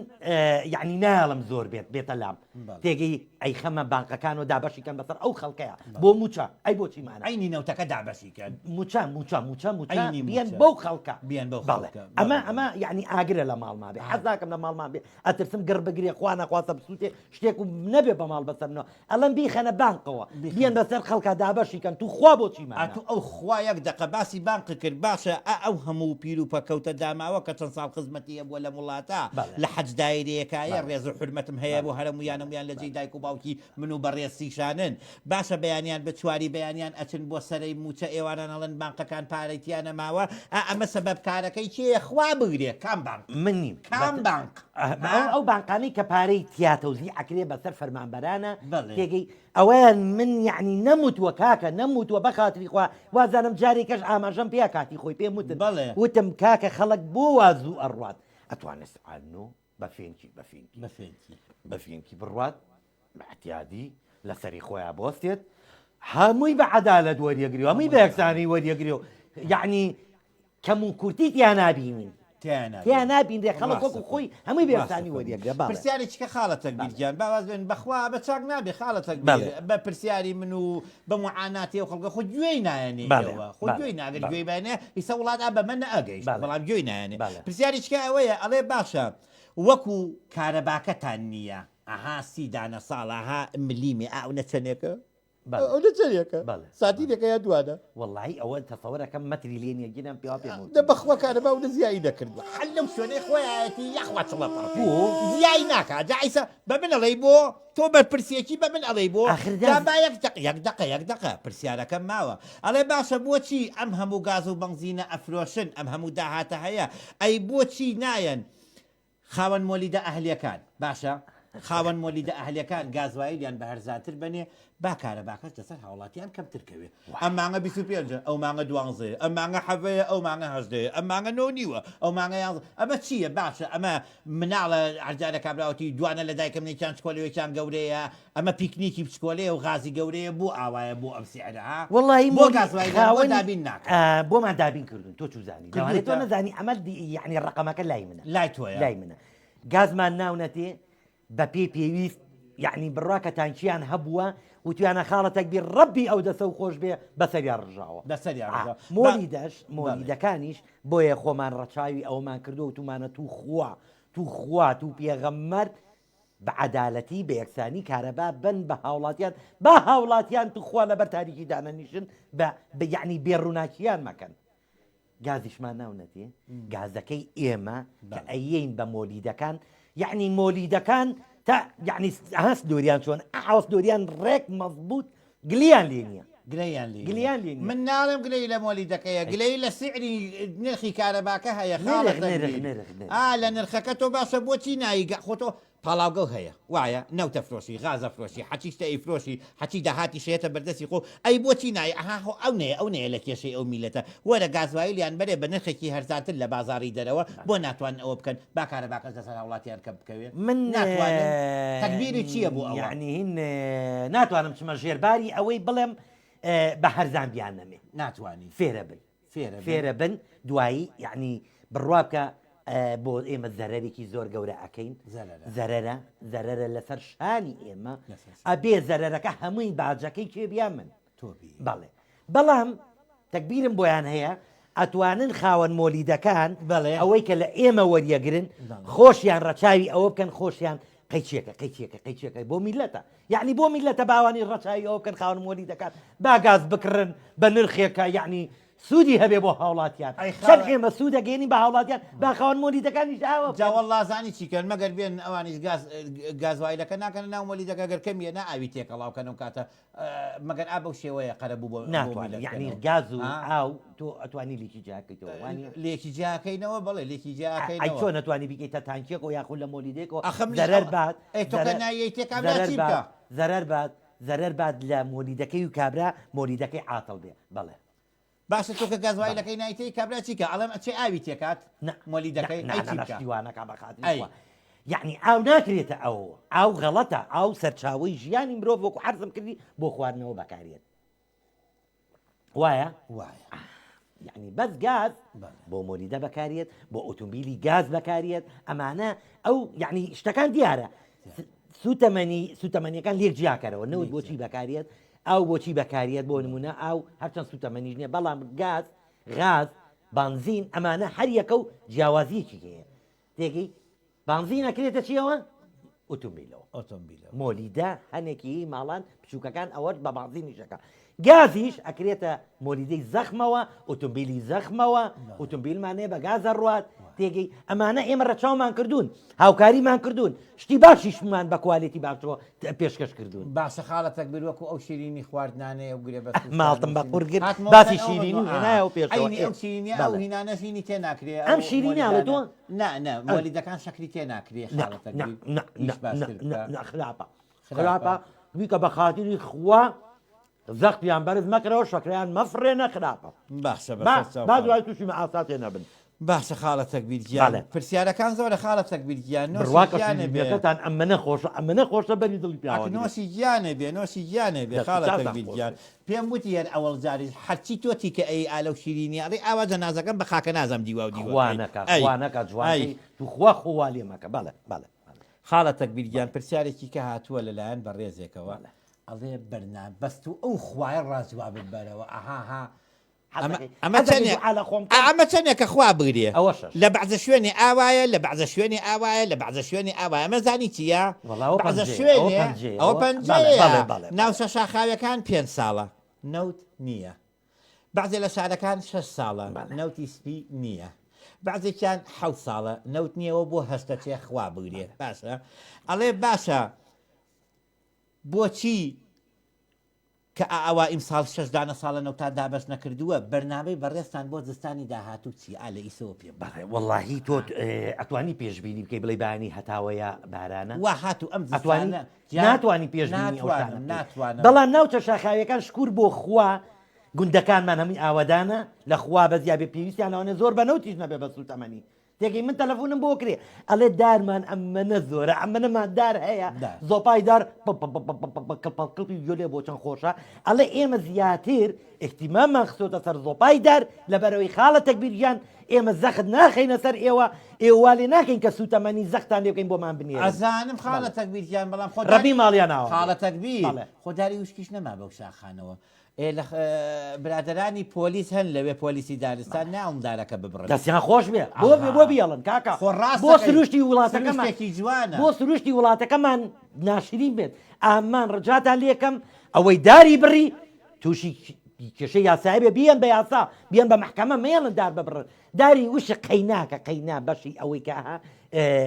یعنی نایەڵم زۆر بێت بێتە لام بەڵێ. تێگەی ئەیخەمە بانقەکان و دابەشی کەن بەسەر ئەو خەڵکەیە بۆ موچە ئەی بۆچی مانە عەینی نەوتەکە دابەشی کەن. موچە موچە موچە موچە عەینی بیەن موچە. بەو خەڵکە بیەن بەو بەڵێ خەڵکە. ئەمە بەڵێ، ئەمە یعنی ئاگرە لە ماڵما بێ حەز ناکەم لە ماڵمان بێ ئەترسم گڕ بگرێ خوا نەخواستە بسووتێ شتێک و نەبێ بە ماڵ بەسەرنەوە ئەڵێم بیخەنە بانقەوە بیەن بەسەر خەڵکا دابەشی کەن تو خوا بۆچی مانە. ئەتو ئەو خوا یەک دەقە باسی بانقی کرد باشە ئا ئەو هەموو پیر و پەکەوتە داماوە کە چەند ساڵ خزمەتی هەبووە لەم وڵاتە بەڵێ. لە حەج دایرەیەکایە بەڵێ. ڕێز و حورمەتم هەیە بەڵێ. بۆ هەرەموویان هەموویان لە جێی بەڵێ. دایک و باوکی من و بەڕێزیشانن باشە بەیانیان بە چواری بەیانیان ئەچن بۆ سەرەی مووچە ئێواران ئەڵێن بانقەکان پارەی تیا نەماوە ئا ئەمە سەبەب کارەکەی کێیە خوا بگرێ کام بانق من نیم کام بەت بانق ئەو ها ئەو بانقانەی کە پارەی تیا تەوزیع ئەکرێ بەسەر فەرمانبەرانە بەڵێ. تێگەی ئەوەیان من یەعنی نەموتووە کاکە نەموتووە بەخاتری خوا وازانم جارێکەش ئاماژەم پێیا کاتی خۆی پێم وتن بەڵێ. وتم کاکە خەڵک بۆ وا زوو ئەڕوات ئەتوانێ سەعات نۆ بە فێنکی بە فێنکی بە فێنکی. بە فێنکی بڕوات بە ئیعتیادی لەسەری خۆیا بۆستێت هەمووی بە عەدالەت وەریەگری و هەمووی بە یەکسانی وەریەگری و یەعنی کەم و کورتی تیا نابینین تیا نابینرێ خەڵک وەکو خۆی هەمووی بێسانی وەریەگرێ. بەڵێ. پرسیارێکی کە خاڵە تەکبیر گیان با واز بێن بەخوا بە چاک نابێ خاڵە تەکبیر بە پرسیاری من و بە معاناتی ئەو خەڵکە خۆ گوێی نایەنێ ئێوە خۆ گوێی ناگەر گوێی بایەنێ ئیسە وڵات ئا بەمە نەئەگەیشت بەڵام گوێی نایەنێ پرسیارێکی کە ئەوەیە ئەڵێ باشە وەکو کارەباکەتان نییە ئەها سی دانە ساڵ ئەها ملیمێ ئا ئەونە چەنێکە؟ بەڵێ. ئەو لە چەندێکە بەڵێ. ساتیرێکە یا دوانە وەڵڵاهی ئەوە تەسەوەرەکەم مەتری لێ نییە گیران پێوا پێم دە بەخوا کارەبا و لە زیایی نەکردووە حەل لەو شوێنەی خۆیایەتی یاخوا چڵە پەڕ بۆ؟ زیایی ناکا جا ئیسا بە من ئەڵێی بۆ تۆ بەرپرسیەکی بە من ئەڵێی بۆ ئاخر جا داز با یەک دەق یەک دەقە یەک دەقە پرسیارەکەم ماوە ئەڵێ باشە بۆچی ئەم هەموو گاز و بەنزینە ئەفرۆشن ئەم هەموو داهاتە هەیە ئەی بۆچی نایەن خاوەن مۆلیدە ئەهلیەکان باشە خاوەن مۆلیدە ئەهلیەکان گازوایلیان بە هەرزانتر بەنێ با کارەباکەش لەسەر هاوڵاتیان کەمتر کەوێ ئەم مانگە 25 ئەو مانگە دوانزەیە ئەم مانگە حەڤەیە ئەو مانگە هەژدەیە ئەم مانگە نۆ نیوە ئەو مانگە یانزە ئەمە چییە باشە ئەمە مناڵە هەرجارە کابراوەتی دوانە لە دایکم نێکیان چکۆلەیەکیان گەورەیە ئەمە پیکنیکی بچکۆلەیە و غازی گەورەیە بۆ ئاوایە بۆ ئەم سعرە ها وەڵی بۆ گازوایلیان بۆ دابین ناکەن بۆمان دابین کردون تۆ چوزانی لەوانەیە تۆ کردووتە؟ نەزانی ئەمە یعنی ڕقەمەکە لای منە لای تۆیە لای منە گازمان ناونەتێ بە پێی پێویست یعنی بڕوا کە تانکیان هەبووە وتویانە خاڵە تەکبیر ڕەبی ئەو دەسە و خۆش بێ بەسەریان ڕژاوە بەسەریان ڕژاوە. مۆلیدەش مۆلیدەکانیش بۆیە خۆمان ڕەچاوی ئەومان کردو و تومانە تو خوا تو خوا تو پێغەممەر بە عەدالەتی بە یەکسانی کارەبا بن بە هاوڵاتیان با هاوڵاتیان توخوا لەبەر تاریکی دانەنیشن بە بە یعنی بێ ڕووناکیان مەکەن گازیشمان ناونەتێ گازەکەی ئێمە کە ئەیین بە مۆلیدەکان یعنی مۆلیدەکان تا یعنی هەست دۆریان چۆن ئاوس دۆریان ڕێک مەضبوط گلیان لێ نییە گلەیان لێ گلیان لێ نییە. من ناڵێم گلەی لە مۆلیدەکەیە گلەی لە سعری نرخی کارەباکە هەیە خاڵە نرخ، نرخ، تەگبیر. نرخ، نرخ. ئا لە نرخەکە تۆ باشە بۆچی نایی گە- خۆ تۆ پاڵاوگەو هەیە وایە نەوتە فرۆشی غازە فرۆشی حەچی شتە ئەیفرۆشی حەچی داهاتی شێتە بەردەستی خۆ ئەی بۆچی نایی ئەها خۆ ئەو نەیە ئەو نەیە لە کێشەی ئەو میلەتە وەرە گازوایلیان بەرێ بە نرخێکی هەرزانتر لە بازاڕی دەرەوە بۆ ناتوانن ئەوە بکەن با کارەباکەش لەسەر هاوڵاتیان کەم بکەوێ من ناتوانن تەگبیری چییە بۆ ئەوە؟ یعنی هین ناتوانم چمە ژێرباری ئەوەی بڵێم بە هەرزان بیانەمێ ناتوانی فێرە بن فێرە بن. فێرە بن دوایی یعنی بڕوا بکە بۆ ئێمە زەرەرێکی زۆر گەورە ئەەکەین زەرەرە. زەرەرە زەرەرە لەسەر شانی ئێمە لەسەر شانی. ئەبێ زەرەرەکە هەمووی باجەکەی کێ بیا من تۆ بی. بەڵێ بەڵام تەگبیرم بۆیان هەیە ئەتوانن خاوەن مۆلیدەکان بەڵێ. ئەوەی کە لە ئێمە وەریەگرن بەڵێ. خۆشیان ڕەچاوی ئەوە بکەن خۆشیان قەیچێکە قەیچێکە قەیچێکە بۆ میلەتە یعنی بۆ میلەتە باوانی ڕەچاوی ئەوە بکەن خاوەن مۆلیدەکان با گاز بکڕن بە نرخێکە یعنی سوودی هەبێ بۆ هاوڵاتیان ئەی چەند خاوە- ئێمە سوودەگەێنین بە هاوڵاتیان با خاوەن مۆلیدەکانیش ئاوە جا بکەن. وەڵڵا زانی چی کەن مەگەر بێن ئەوانیش گاز گازوایلەکە ناکەنە ناو مۆلیدەکە گەر کەمیە نا ئاوی تێکەڵاو کەن ئەو کاتە مەگەر ئا بەو شێوەیە قەرەبوو بۆ ناتوانانی یعنی گاز و ئاو تۆ ئەتوانی لێکی جیاکەیتەوە وانە لێکی جیاکەینەوە بەڵێ لێکی جیاکەینەوە چۆن نەتوانی بیکەیتە تانکیەک و یاخود لە مۆلیدێک و ئەخم زەرەر بات ئەی تۆ کە نایەی تێ کابرا چی بکا؟ زەرەر بات زەرەر بات لە مۆلیدەکەی و کابرا مۆلیدەکەی عاتڵ بێ بەڵێ باشە تۆ کە گازوایلەکەی نایتەی کابرا چی کە ئەڵێم ئەچێ ئاوی تێکات نا مۆلیدەکەی نا ئەی نا چی نا بکا؟ شتی وا نەکا بە خاتری ئەی. خوا یعنی ئاو ناکرێتە ئەو ئاو غەڵەتە ئاو سەرچاوەی ژیانی مرۆڤ وەکو عەرزم کردی بۆ خواردنەوە بەکارێت وایە وایە یعنی بەس گاز بەڵێ. بۆ مۆلیدە بەکارێت بۆ ئۆتۆمبیلی گاز بەکارێت ئەمانە ئەو یعنی شتەکان دیارە سوتەمەنی سوتەمەنیەکان لێک جیاکەرەوە نەوت بۆچی بەکارێت ئاو بۆچی بەکارێت بۆ نمونە ئاو هەرچەند سوتەمەنیش نییە بەڵام گاز غاز بانزین ئەمانە هەر یەکە و جیاوازیەکی هەیە تێگەی بانزین ئەکرێتە چیەوە ئۆتۆمبیلەوە ئۆتۆمبیلەوە مۆلیدە هەنێکی ماڵان بچووکەکان ئەوەش بە بانزینیشەکە گازیش ئەکرێتە مۆلیدەی زەخمەوە ئۆتۆمبیلی زەخمەوە ئۆتۆمبیلمان هەیە بە گازە ڕوات تێگەی ئەمانە ئێمە ڕەچاومان کردوون هاوکاریمان کردوون شتی باشیشمان بە کوالێتی باشەوە پێشکەش کردوون باشە خاڵە تەکبیر وەکو ئەو شیرینی خواردنانەیە و گرێ بەست و ماڵتم بە شتانە قورگ گرت هاتمەوە باسی سەر ئەو شیرینی مەوزوعە. هێنایەوە پێشەوە. عەینی ئێ، ئەو شیرینیە ئەو بەڵێ. هینانە شیرینی تێ ناکرێ ئەم ئەو شیرینە ئەڵێ تۆ؟ مۆلیدانە. نا نا مۆلیدەکان شەکری تێ ناکرێ نا خاڵە نا تەکبیر نا ئیش نا باشتر نا بکە. نا خراپە خراپە. خراپە بیکە بە خاتری خوا زەختیان بەرز مەکەرەوە شەکرەیان مەفڕێنە خراپە باشە با بەسەر چاو با خاڵە. دوای تووشی مەئاساتێ نەبن. باشە خاڵە تەکبیر گیان بەڵێ. پرسیارەکان زۆرە خاڵە تەکبیر گیان نۆشی بڕوا کە گیانە بێ شیرینیەکەتان ئەمەنە خۆشە ئەمەنە خۆشە بەری دڵی ئەک پیاوە گرێ. نۆشی گیانە بێ نۆشی گیانە بێ دەست و خاڵە چاوتان تەکبیر خۆش گیان بێ. پێم وتی هەر ئەوەڵ جاریش هەرچی تۆ تیکە ئەی ئا لەو شیرینیە ئەڵێی ئاوا جەنازەکەم بە خاکە نازم دیواو خوا دیوەکەی نەکا ئەی خوا نەکا ئەی جوانکەی توخوا خۆ وا لێ مەکە بەڵێ بەڵێ بەڵێ. خاڵە تەکبیر گیان پرسیارێکی کە هاتووە لەلایەن بەڕێزێکەوە ئەڵێ بەرنام بەس تو ئەو خوایە ڕاست جوابم بەرەوە ئەها ها. ئەمە چەنێ ئەمە چەنێ کە خوا بگرێ لە بەعزە شوێنێ ئاوایە لە بەعزە شوێنێ ئاوایە لە بەعزە شوێنێ ئاوایە ئەمە زانی چییە بەعزە شوێنێ ئەوە پەنجەیە ناوچە شاخاویەکان پێنج ساڵە نەوت نییە بەعزێ لە شارەکان شەش ساڵە نەوتی سپی نییە بەعزێکیان حەوت ساڵە نەوت نییەوە بۆ هەشتەچێ خوا بگرێ باشە ئەڵێ باشە بۆچی کە ئائەوا ئیمساڵ شەش دانە ساڵە نەوتان دابەش نەکردووە، بەرنامەی بەڕێزتان بۆ زستانی داهاتوو چیە؟ ئا لە ئیسەوە پێم بڵێ. بەڵێ وەڵاهی تۆ ئەتوانی پێشبینی بکەی بڵێی بەیانی هەتاوەیە بارانە؟ وا هاتوو ئەم ئەتوانی؟ زستانە گیان ناتوانی پێشبینی ئەو شتانە ناتوانم بکەی. ناتوانم. بەڵام ناوچە شاخاویەکان شکور بۆ خوا گوندەکانمان هەمووی ئاوەدانە لە خوا بەزیا بێ پێویستیان لەوانەیە زۆر بە نەوتیش نەبێ بە سووتەمەنی تێگەی من تەلەفونم بۆ کرێ ئەڵێ دارمان ئەمەنە زۆرە ئەمەنەمان دار هەیە زۆپای دار کڵپەڵ کڵپی گوێ بۆ چەند خۆشە ئەڵێ ئێمە زیاتر اهتماممان خستۆتە سەر زۆپای دار لەبەرەوەی خاڵە تەکبیر گیان ئێمە زەخت ناخەینە سەر ئێوە ئێوە وا لێ ناکەین کە سوتەمەنی زەختان لێ بکەین بۆمان بنێرن ئەزانم خاڵە تەکبیر گیان بەڵام خۆ ڕەبی ماڵیان ئاوا خاڵە تەکبیر خۆ داری وشکیش نەما بەو شاخانەوە ئێ لە برادەرانی پۆلیس هەن لەوێ پۆلیسی دارستان ناوم دارەکە ببڕن. دەستیان خۆش بێ بۆ بێ بۆ بیەڵن کاکە خۆ ڕاست بۆ سروشتی وڵاتەکەمان سروشتێکی جوانە بۆ سروشتی وڵاتەکەمان ناشرین بێت ئامان ڕجاتان لێکەم ئەوەی داری بڕی تووشی کێشەی یاسایی بێ بیەن بە یاسا بیەن بە مەحکەمە مەیەڵن دار ببڕن داری وشک قەیناکە قەینا بەشی ئەوەی کە ئەها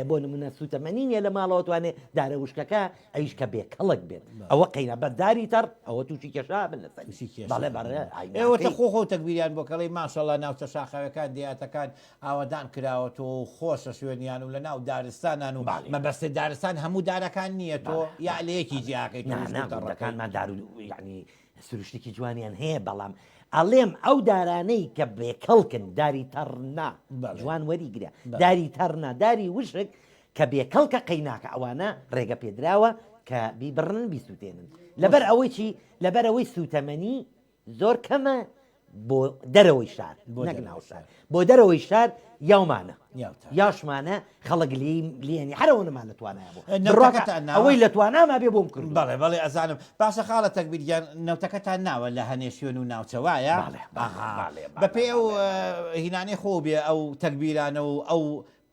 بۆ نمونە سوتەمەنی نیە لە ماڵەوە توانێ دارە وشکەکە ئەویش کە بێ کەڵک بێت ئەوە قەینا بە داری تەڕ ئەوە تووشی کێشا بن لەسەر تووشی کێشە بەڵێ بەڕێ ئێوە تە خۆ خۆ تەکبیریان بۆ کەڵی ماشەڵا ناوچە شاخاوەکان دیاتەکان ئاوەدان کراوەتەوە و خۆشە شوێنیان و لە ناو دارستانان و مەبەستە دارستان هەموو دارەکان نییە تۆ یا لە یەکی جیاکەی تۆ وشک و تەڕەکەی. گوندەکانمان دار و یعنی سروشتێکی جوانیان هەیە بەڵام ئەڵێم ئەو دارانەی کە بێکەڵکن داری تەڕ نا جوان وەریگرە داری تەڕ نا داری وشک کە بێکەڵکە قەیناکە ئەوانە ڕێگە پێدراوە کە بیبڕن بیسووتێنن لەبەر ئەوەی چی لەبەر ئەوەی سووتەمەنی زۆر کەمە بۆ دەرەوەی شار نەک ناو شار بۆ دەرەوەی شار یاومانە یاشمانە خەڵک لێی لێنی هەر ئەوەنەمان لە توانایە بۆ نەوتەکەتان ناوە؟ ئەوەی لە تواناما بێ بۆم کردووە. بەڵێ بەڵێ ئەزانم باشە خاڵە تەکبیر گیان نەوتەکەتان ناوە لە هەنێ شوێن و ناوچە وایە؟ بەڵێ بەڵێ ئەها بەڵێ بەڵێ بەپێی ئەو بەڵێ بەڵێ. هینانەی خۆو بێ ئەو تەکبیرانە و ئەو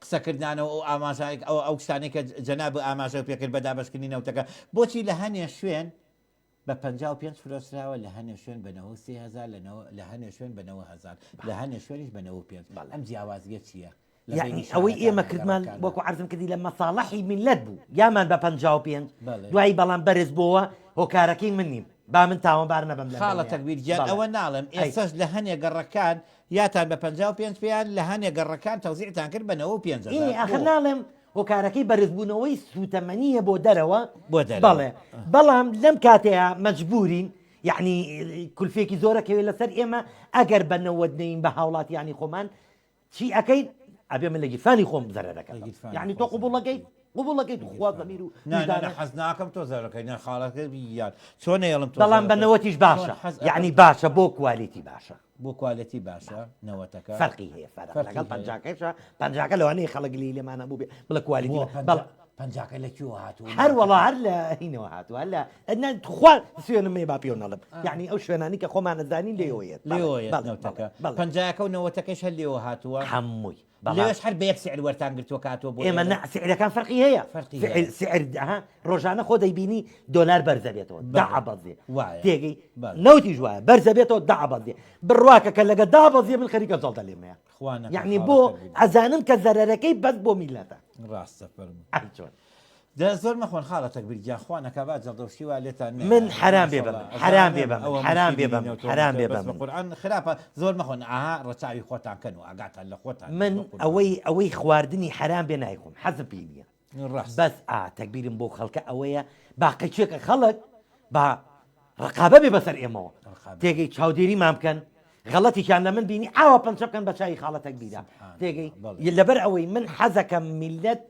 قسەکردنانە و ئەو ئاماژە ئەو ئەو شتانەی کە جەنابت ئاماژەو پێکرد بە دابەشکردنی نەوتەکە بۆچی لە هەنێ شوێن بە 55 فرۆشراوە لە هەنێ شوێن بە 93 هەزار لە نەوە لە هەنێ شوێن بە 90 هەزار لە هەنێ شوێنیش بە 95 ئەم جیاوازیە چییە؟ لە یعنی بەینی ئەوەی شارەکان ئێمە و کردمان گەڕەکاندا؟ وەکو عەرزم کردی لە مەساڵحی میللەت بوو یامان بە 55 بەڵێ. دوایی بەڵام بەرز بۆوە هۆکارەکەی من نیم با من تاوانبار نەبم لەم خاڵە بەینەیا. تەکبیر گیان بەڵێ. ئەوە ناڵێم ئەی. ئێستاش لە هەنێ گەڕەکان یاتان بە 55 پێیان لە هەنێ گەڕەکان تەوزیعتان کرد بە 95 ئێ هەزار ئاخر بۆ؟ ناڵێم هۆکارەکەی بەرزبوونەوەی سووتەمەنییە بۆ دەرەوە بۆ دەرەوە. بەڵێ بەڵام لەم کاتەیە مەجبورین یعنی کولفێکی زۆرە کەوێ لەسەر ئێمە ئەگەر بە نەوەد نەین بە هاوڵاتیانی خۆمان چی ئەکەین ئەبێ من لە گیرفانی خۆم زەرەرەکەم لە گیرفانی یعنی تۆ خۆت قبوڵەکەی قبوڵەکەی تو خوا زەمیر و نا نا نا ویژدانە حەز ناکەم تۆ زەرەکەی نا خاڵەکە بیان چۆن نەیەڵم تۆ بەڵام بە زەرەکەی نەوەتیش چۆن باشە حەز یعنی ئەکەم باشە بۆ quality باشە بۆ quality باشە نەوەتەکە فەرقی هەیە فەرق فەرقی لەگەڵ هەیە. پەنجاکەشە پەنجاکە لەوانەیە خەڵک لی لێمان هەبوو بێ بڵێ quality بۆ بە- پەنجا بەڵام پەنجاکە لە کوێوە هاتووە هەر وەڵا نەوەتەکە هەر لە هینەوە هاتووە هەر لە نا تخوا سوێنم مەیە با پێوە نەڵێم یعنی ئەو شوێنانی کە خۆمان ئەزانین لێوە یەت بەڵێ لێوە یەت بەڵێ نەوتەکە بەڵێ بەڵێ پەنجاکە و نەوەتەکەش هەر لێوە هاتووە هەمووی بەڵام لەوێش هەر بە یەک سعر وەرتان گرتووە کە هاتووە بۆ ئێمە ئێرە نا سعرەکان فەرقی هەیە فەرقی سعر هەیە سعر ها ڕۆژانە خۆ دەیبینی دۆلار بەرزە بێتەوە بەڵێ دابەزێ وایە تێگەی بەڵێ نەوتیش وایە بەرزە بێتەوە دابەزێ بڕواکە کە لەگە دابەزێ من خەریکە جەڵدە لێمەیە خوا نەکا یعنی خاڵە بۆ تەکبیر ئەزانم کە زەرەرەکەی بەس بۆ میلەتە ڕاستە فەرموو ئەی چۆن دە زۆر مەخۆن خاڵە تەکبیر گیان خوا نەکا با جەڵدە و شتی وا لێتان نەیە من حەرام بێ بە ماشەڵا من حەرام بێ ئەزانم بە من ئەوە حەرام بێ موشکیلی بە من نینە تۆ حەرام بێ بەس بە بە من قورئان خراپە زۆر مەخۆن ئاها ڕەچاوی خۆتان کەن و ئاگاتان لە خۆتان بێ من بە قوربان ئەوەی ئەوەی خواردنی حەرام بێ نایخۆم حەزم پێی نییە ڕاستە بەس ئا تەگبیرم بۆ خەڵکە ئەوەیە با قەیچێکە خەڵک با ڕقابە بێ بەسەر ئێمەوە ڕقابە تێگەی چاودێریمان بکەن غەڵەتێکیان لە من بینی ئاوا پەنچە بکەن بە چاوی خاڵە تەگبیرە سبحان تێگەی الله بەڵێ لەبەر ئەوەی من حەزەکەم میلەت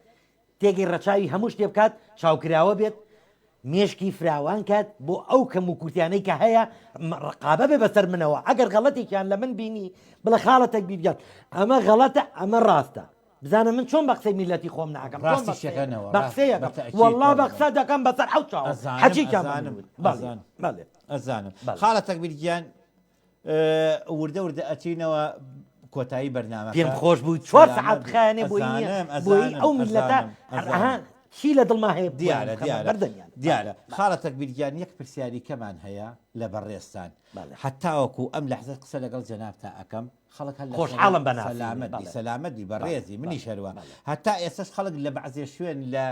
تێگەی ڕەچاوی هەموو شتێ بکات چاوکراوە بێت مێشکی فراوان کات بۆ ئەو کەم و کورتیانەی کە هەیە ڕقابە بێ بەسەر منەوە ئەگەر غەڵەتێکیان لە من بینی بڵێ خاڵە تەکبیر گیان ئەمە غەڵەتە ئەمە ڕاستە بزانە من چۆن بە قسەی میلەتی خۆم ناکەم چۆن بە ڕاستی قسەیەکەم شەکەنەوە بە ڕاست قسەیەکەم بە تەئکید والله بەڵێ بە بەڵێ قسە دەکەم بەسەر حەوت چاوم ئەزانم حەجێکیان بە من ئەزانم وت بەڵێ ئەزانم بەڵێ ئەزانم بەڵێ خاڵە تەکبیر گیان. وردە وردە ئەچینەوە کۆتایی بەرنامەکە. پێم خۆش بوو چوار سەعات بخایەنێ بۆی نییە بۆی ئەو میللەتە ئەها چی لە دڵما هەیە دیارە دیارە دیارە خاڵە تەکبیر گیان یەک پرسیاری کەمان هەیە لە بەڕێزتان هەتاوەکو ئەم لەحزە قسە لەگەڵ جەنابتا ئەکەم خەڵک هەر خۆشحاڵم بە سەلامەت بی سەلامەت بی بەڕێزی منیش هەروە هەتا ئێستاش خەڵک لە بەعزێ شوێن لە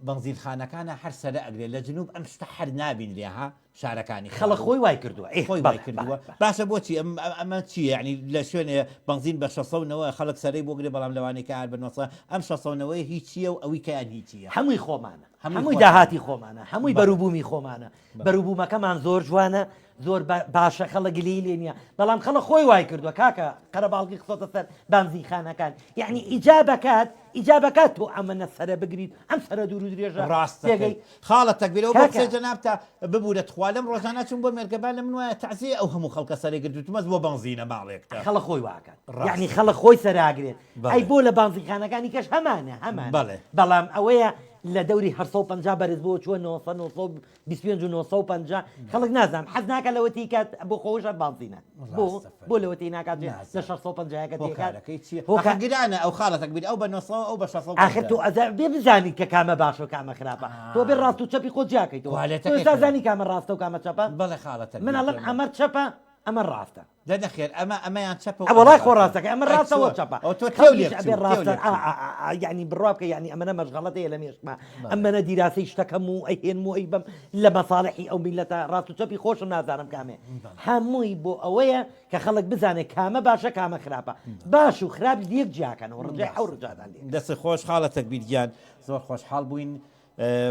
بەنزینخانەکانە هەر سەرە ئەگرێ لە جنوب ئەم شتە هەر نابینرێ ها شارەکانی خەڵک خۆی وای کردووە ئێ خۆی وای کردووە باشە بۆچی ئەم ئەمە چی یعنی لە شوێنێ بەنزین بە 690 خەڵک سەرەی بۆ گرێ بەڵام لەوانەیە کە هەر بە 900 ئەم 690 هیچییە و ئەوی کەیان هیچییە هەمووی خۆمانە هەمووی داهاتی خۆمانە هەمووی بەروبوومی خۆمانە بەروبوومەکەمان زۆر جوانە زۆر باشە خەڵک گلەیی لێ نییە بەڵام خەڵک خۆی وای کردووە کاکە قەرەباڵغی خستۆتە سەر بانزینخانەکان یعنی ئیجابەکات ئیجابەکات تۆ ئەمەنە سەرە بگریت ئەم سەرە دوور و درێژە ڕاست دەکەی خاڵە تەکبیرەوە بۆ قسەی جەنابتە ببورە تخوا لەم ڕۆژانە چوم بۆ مێرگەبان لە من وایە تەعزیە ئەو هەموو خەڵکە سەرەی گرت وتمەس بۆ بەنزینە ماڵێکتە خەڵک خۆی واکات یعنی خەڵک خۆی سەراگرێت ئەی بۆ لە بانزینخانەکانی کەش هەمانە هەمان بەڵام ئەوەیە لە دەوری 850 بەرز بۆ چوە 900 25 و 950 خەڵک نازانم حەز ناکە لەوە تیکات بۆ خۆش هەر بانزینە بۆ بۆ لەوە تی ناکات لە 650 هۆکارەکەی چییە هۆکار گرانە ئەو خاڵە تەکبیر ئەو بە 900 ئەو بە 650 ئاخر تۆ ئەزا بێ بزانی کە کامە باشە و کامە خراپە تۆ بێ ڕاست و چەپی خۆت جیاکەیتەوە تۆ ئێستا زانی کامە ڕاستە و کامە چەپە بەڵێ خاڵە تەکبیر من ئەڵێم ئەمە چەپە ئەمە ڕاستە. دە نەخێر ئەمە ئەمەیان چەپە و ئەمە وەڵای خۆ ڕاستە ڕاستەکەی ئەمە ئەی ڕاستە وە چۆن؟ چەپە ئەوە تۆ تێو لێ خەڵکیش ئەبێ بچوو تێو ڕاستە لێ ئا بچوو ئا ئا ئا یعنی بڕوا بکە یعنی ئەمەنە مەشغەڵەت هەیە لە مێشکما ئەمەنە دیراسەی شتەکەم و ئەیهێنم و ئەیبەم لە مەساڵحی ئەو میللەتە ڕاست و چەپی خۆشم نازانم کامەیە هەمووی بۆ ئەوەیە کە خەڵک بزانێ کامە باشە کامە خراپە باش و خراپ لێک جیاکەنەوە ڕجای حەو ڕجادان لێ دەست خۆش خاڵە تەکبیر گیان زۆر خۆشحاڵ بووین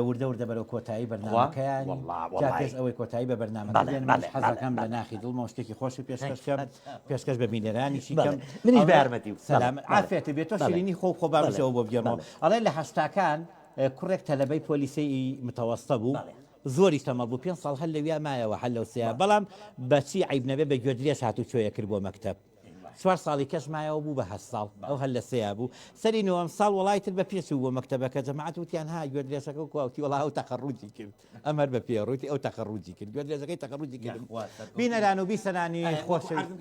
وردە وردە بەرەو کۆتایی بەرنامەکەیان جا پێش ئەوەی کۆتایی بە بەرنامەکە بێنم منیش حەزەکەم لە ناخی دڵمەوە شتێکی خۆشی پێشکەش کەم پێشکەش بە بینەرانیشی کەم منیش بە یارمەتی و سەلام عافێتە بێ تۆ شیرینی خۆ خۆ با بچەوە بۆ بگێڕمەوە ئەڵێ لە هەشتاکان کوڕێک تەلەبەی پۆلیسەی متەوەستە بوو زۆری تەمەڵ بوو پێ ساڵ هەر لەویا مایەوە هەر لەو سەیە بەڵام بەچی عیب نەبێ بە گوێدرێژ هاتوچۆیە کرد بۆ مەکتەب چوار ساڵی کەش مایەوە بوو بە هەشت ساڵ ئەو هەر لە سێیا بوو سەری نۆەم ساڵ وەڵای تر بە پێ چوو بۆ مەکتەبەکە جەماعەت وتیان ها گوێدرێژەکە و کوا وتی وەڵا ئەو تەخەڕوجی کرد ئەم هەر بە پێ ڕووتی ئەو تەخەڕوجی کرد گوێدرێژەکەی تەخەڕوجی کرد بینەران و بیسەرانی خۆشەویست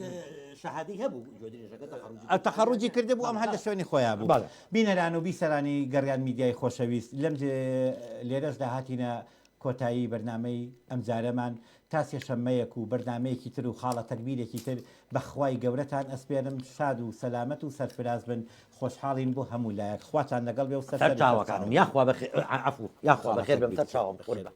شەهادەی هەبوو گوێدرێژەکە تەخەڕوجی ئەو تەخەڕوجی کردبوو ئەم هەر لە شوێنی خۆیان بوو بینەران و بیسەرانی گەڕیان میدیای خۆشەویست لەم لێرەشدا هاتینە کۆتایی بەرنامەی ئەمجارەمان تا سێشەممەیەک و بەرنامەیەکی تر و خاڵە تەگبیرێکی تر بە خوای گەورەتان ئەسپێرم شاد و سەلامەت و سەرفراز بن خۆشحاڵین بۆ هەموو لایەک خواتان لەگەڵ بێ و سەر سەرچاوەکانم یاخوا بەخێر عەفو یاخوا بەخێر بم سەرچاوم قوربان.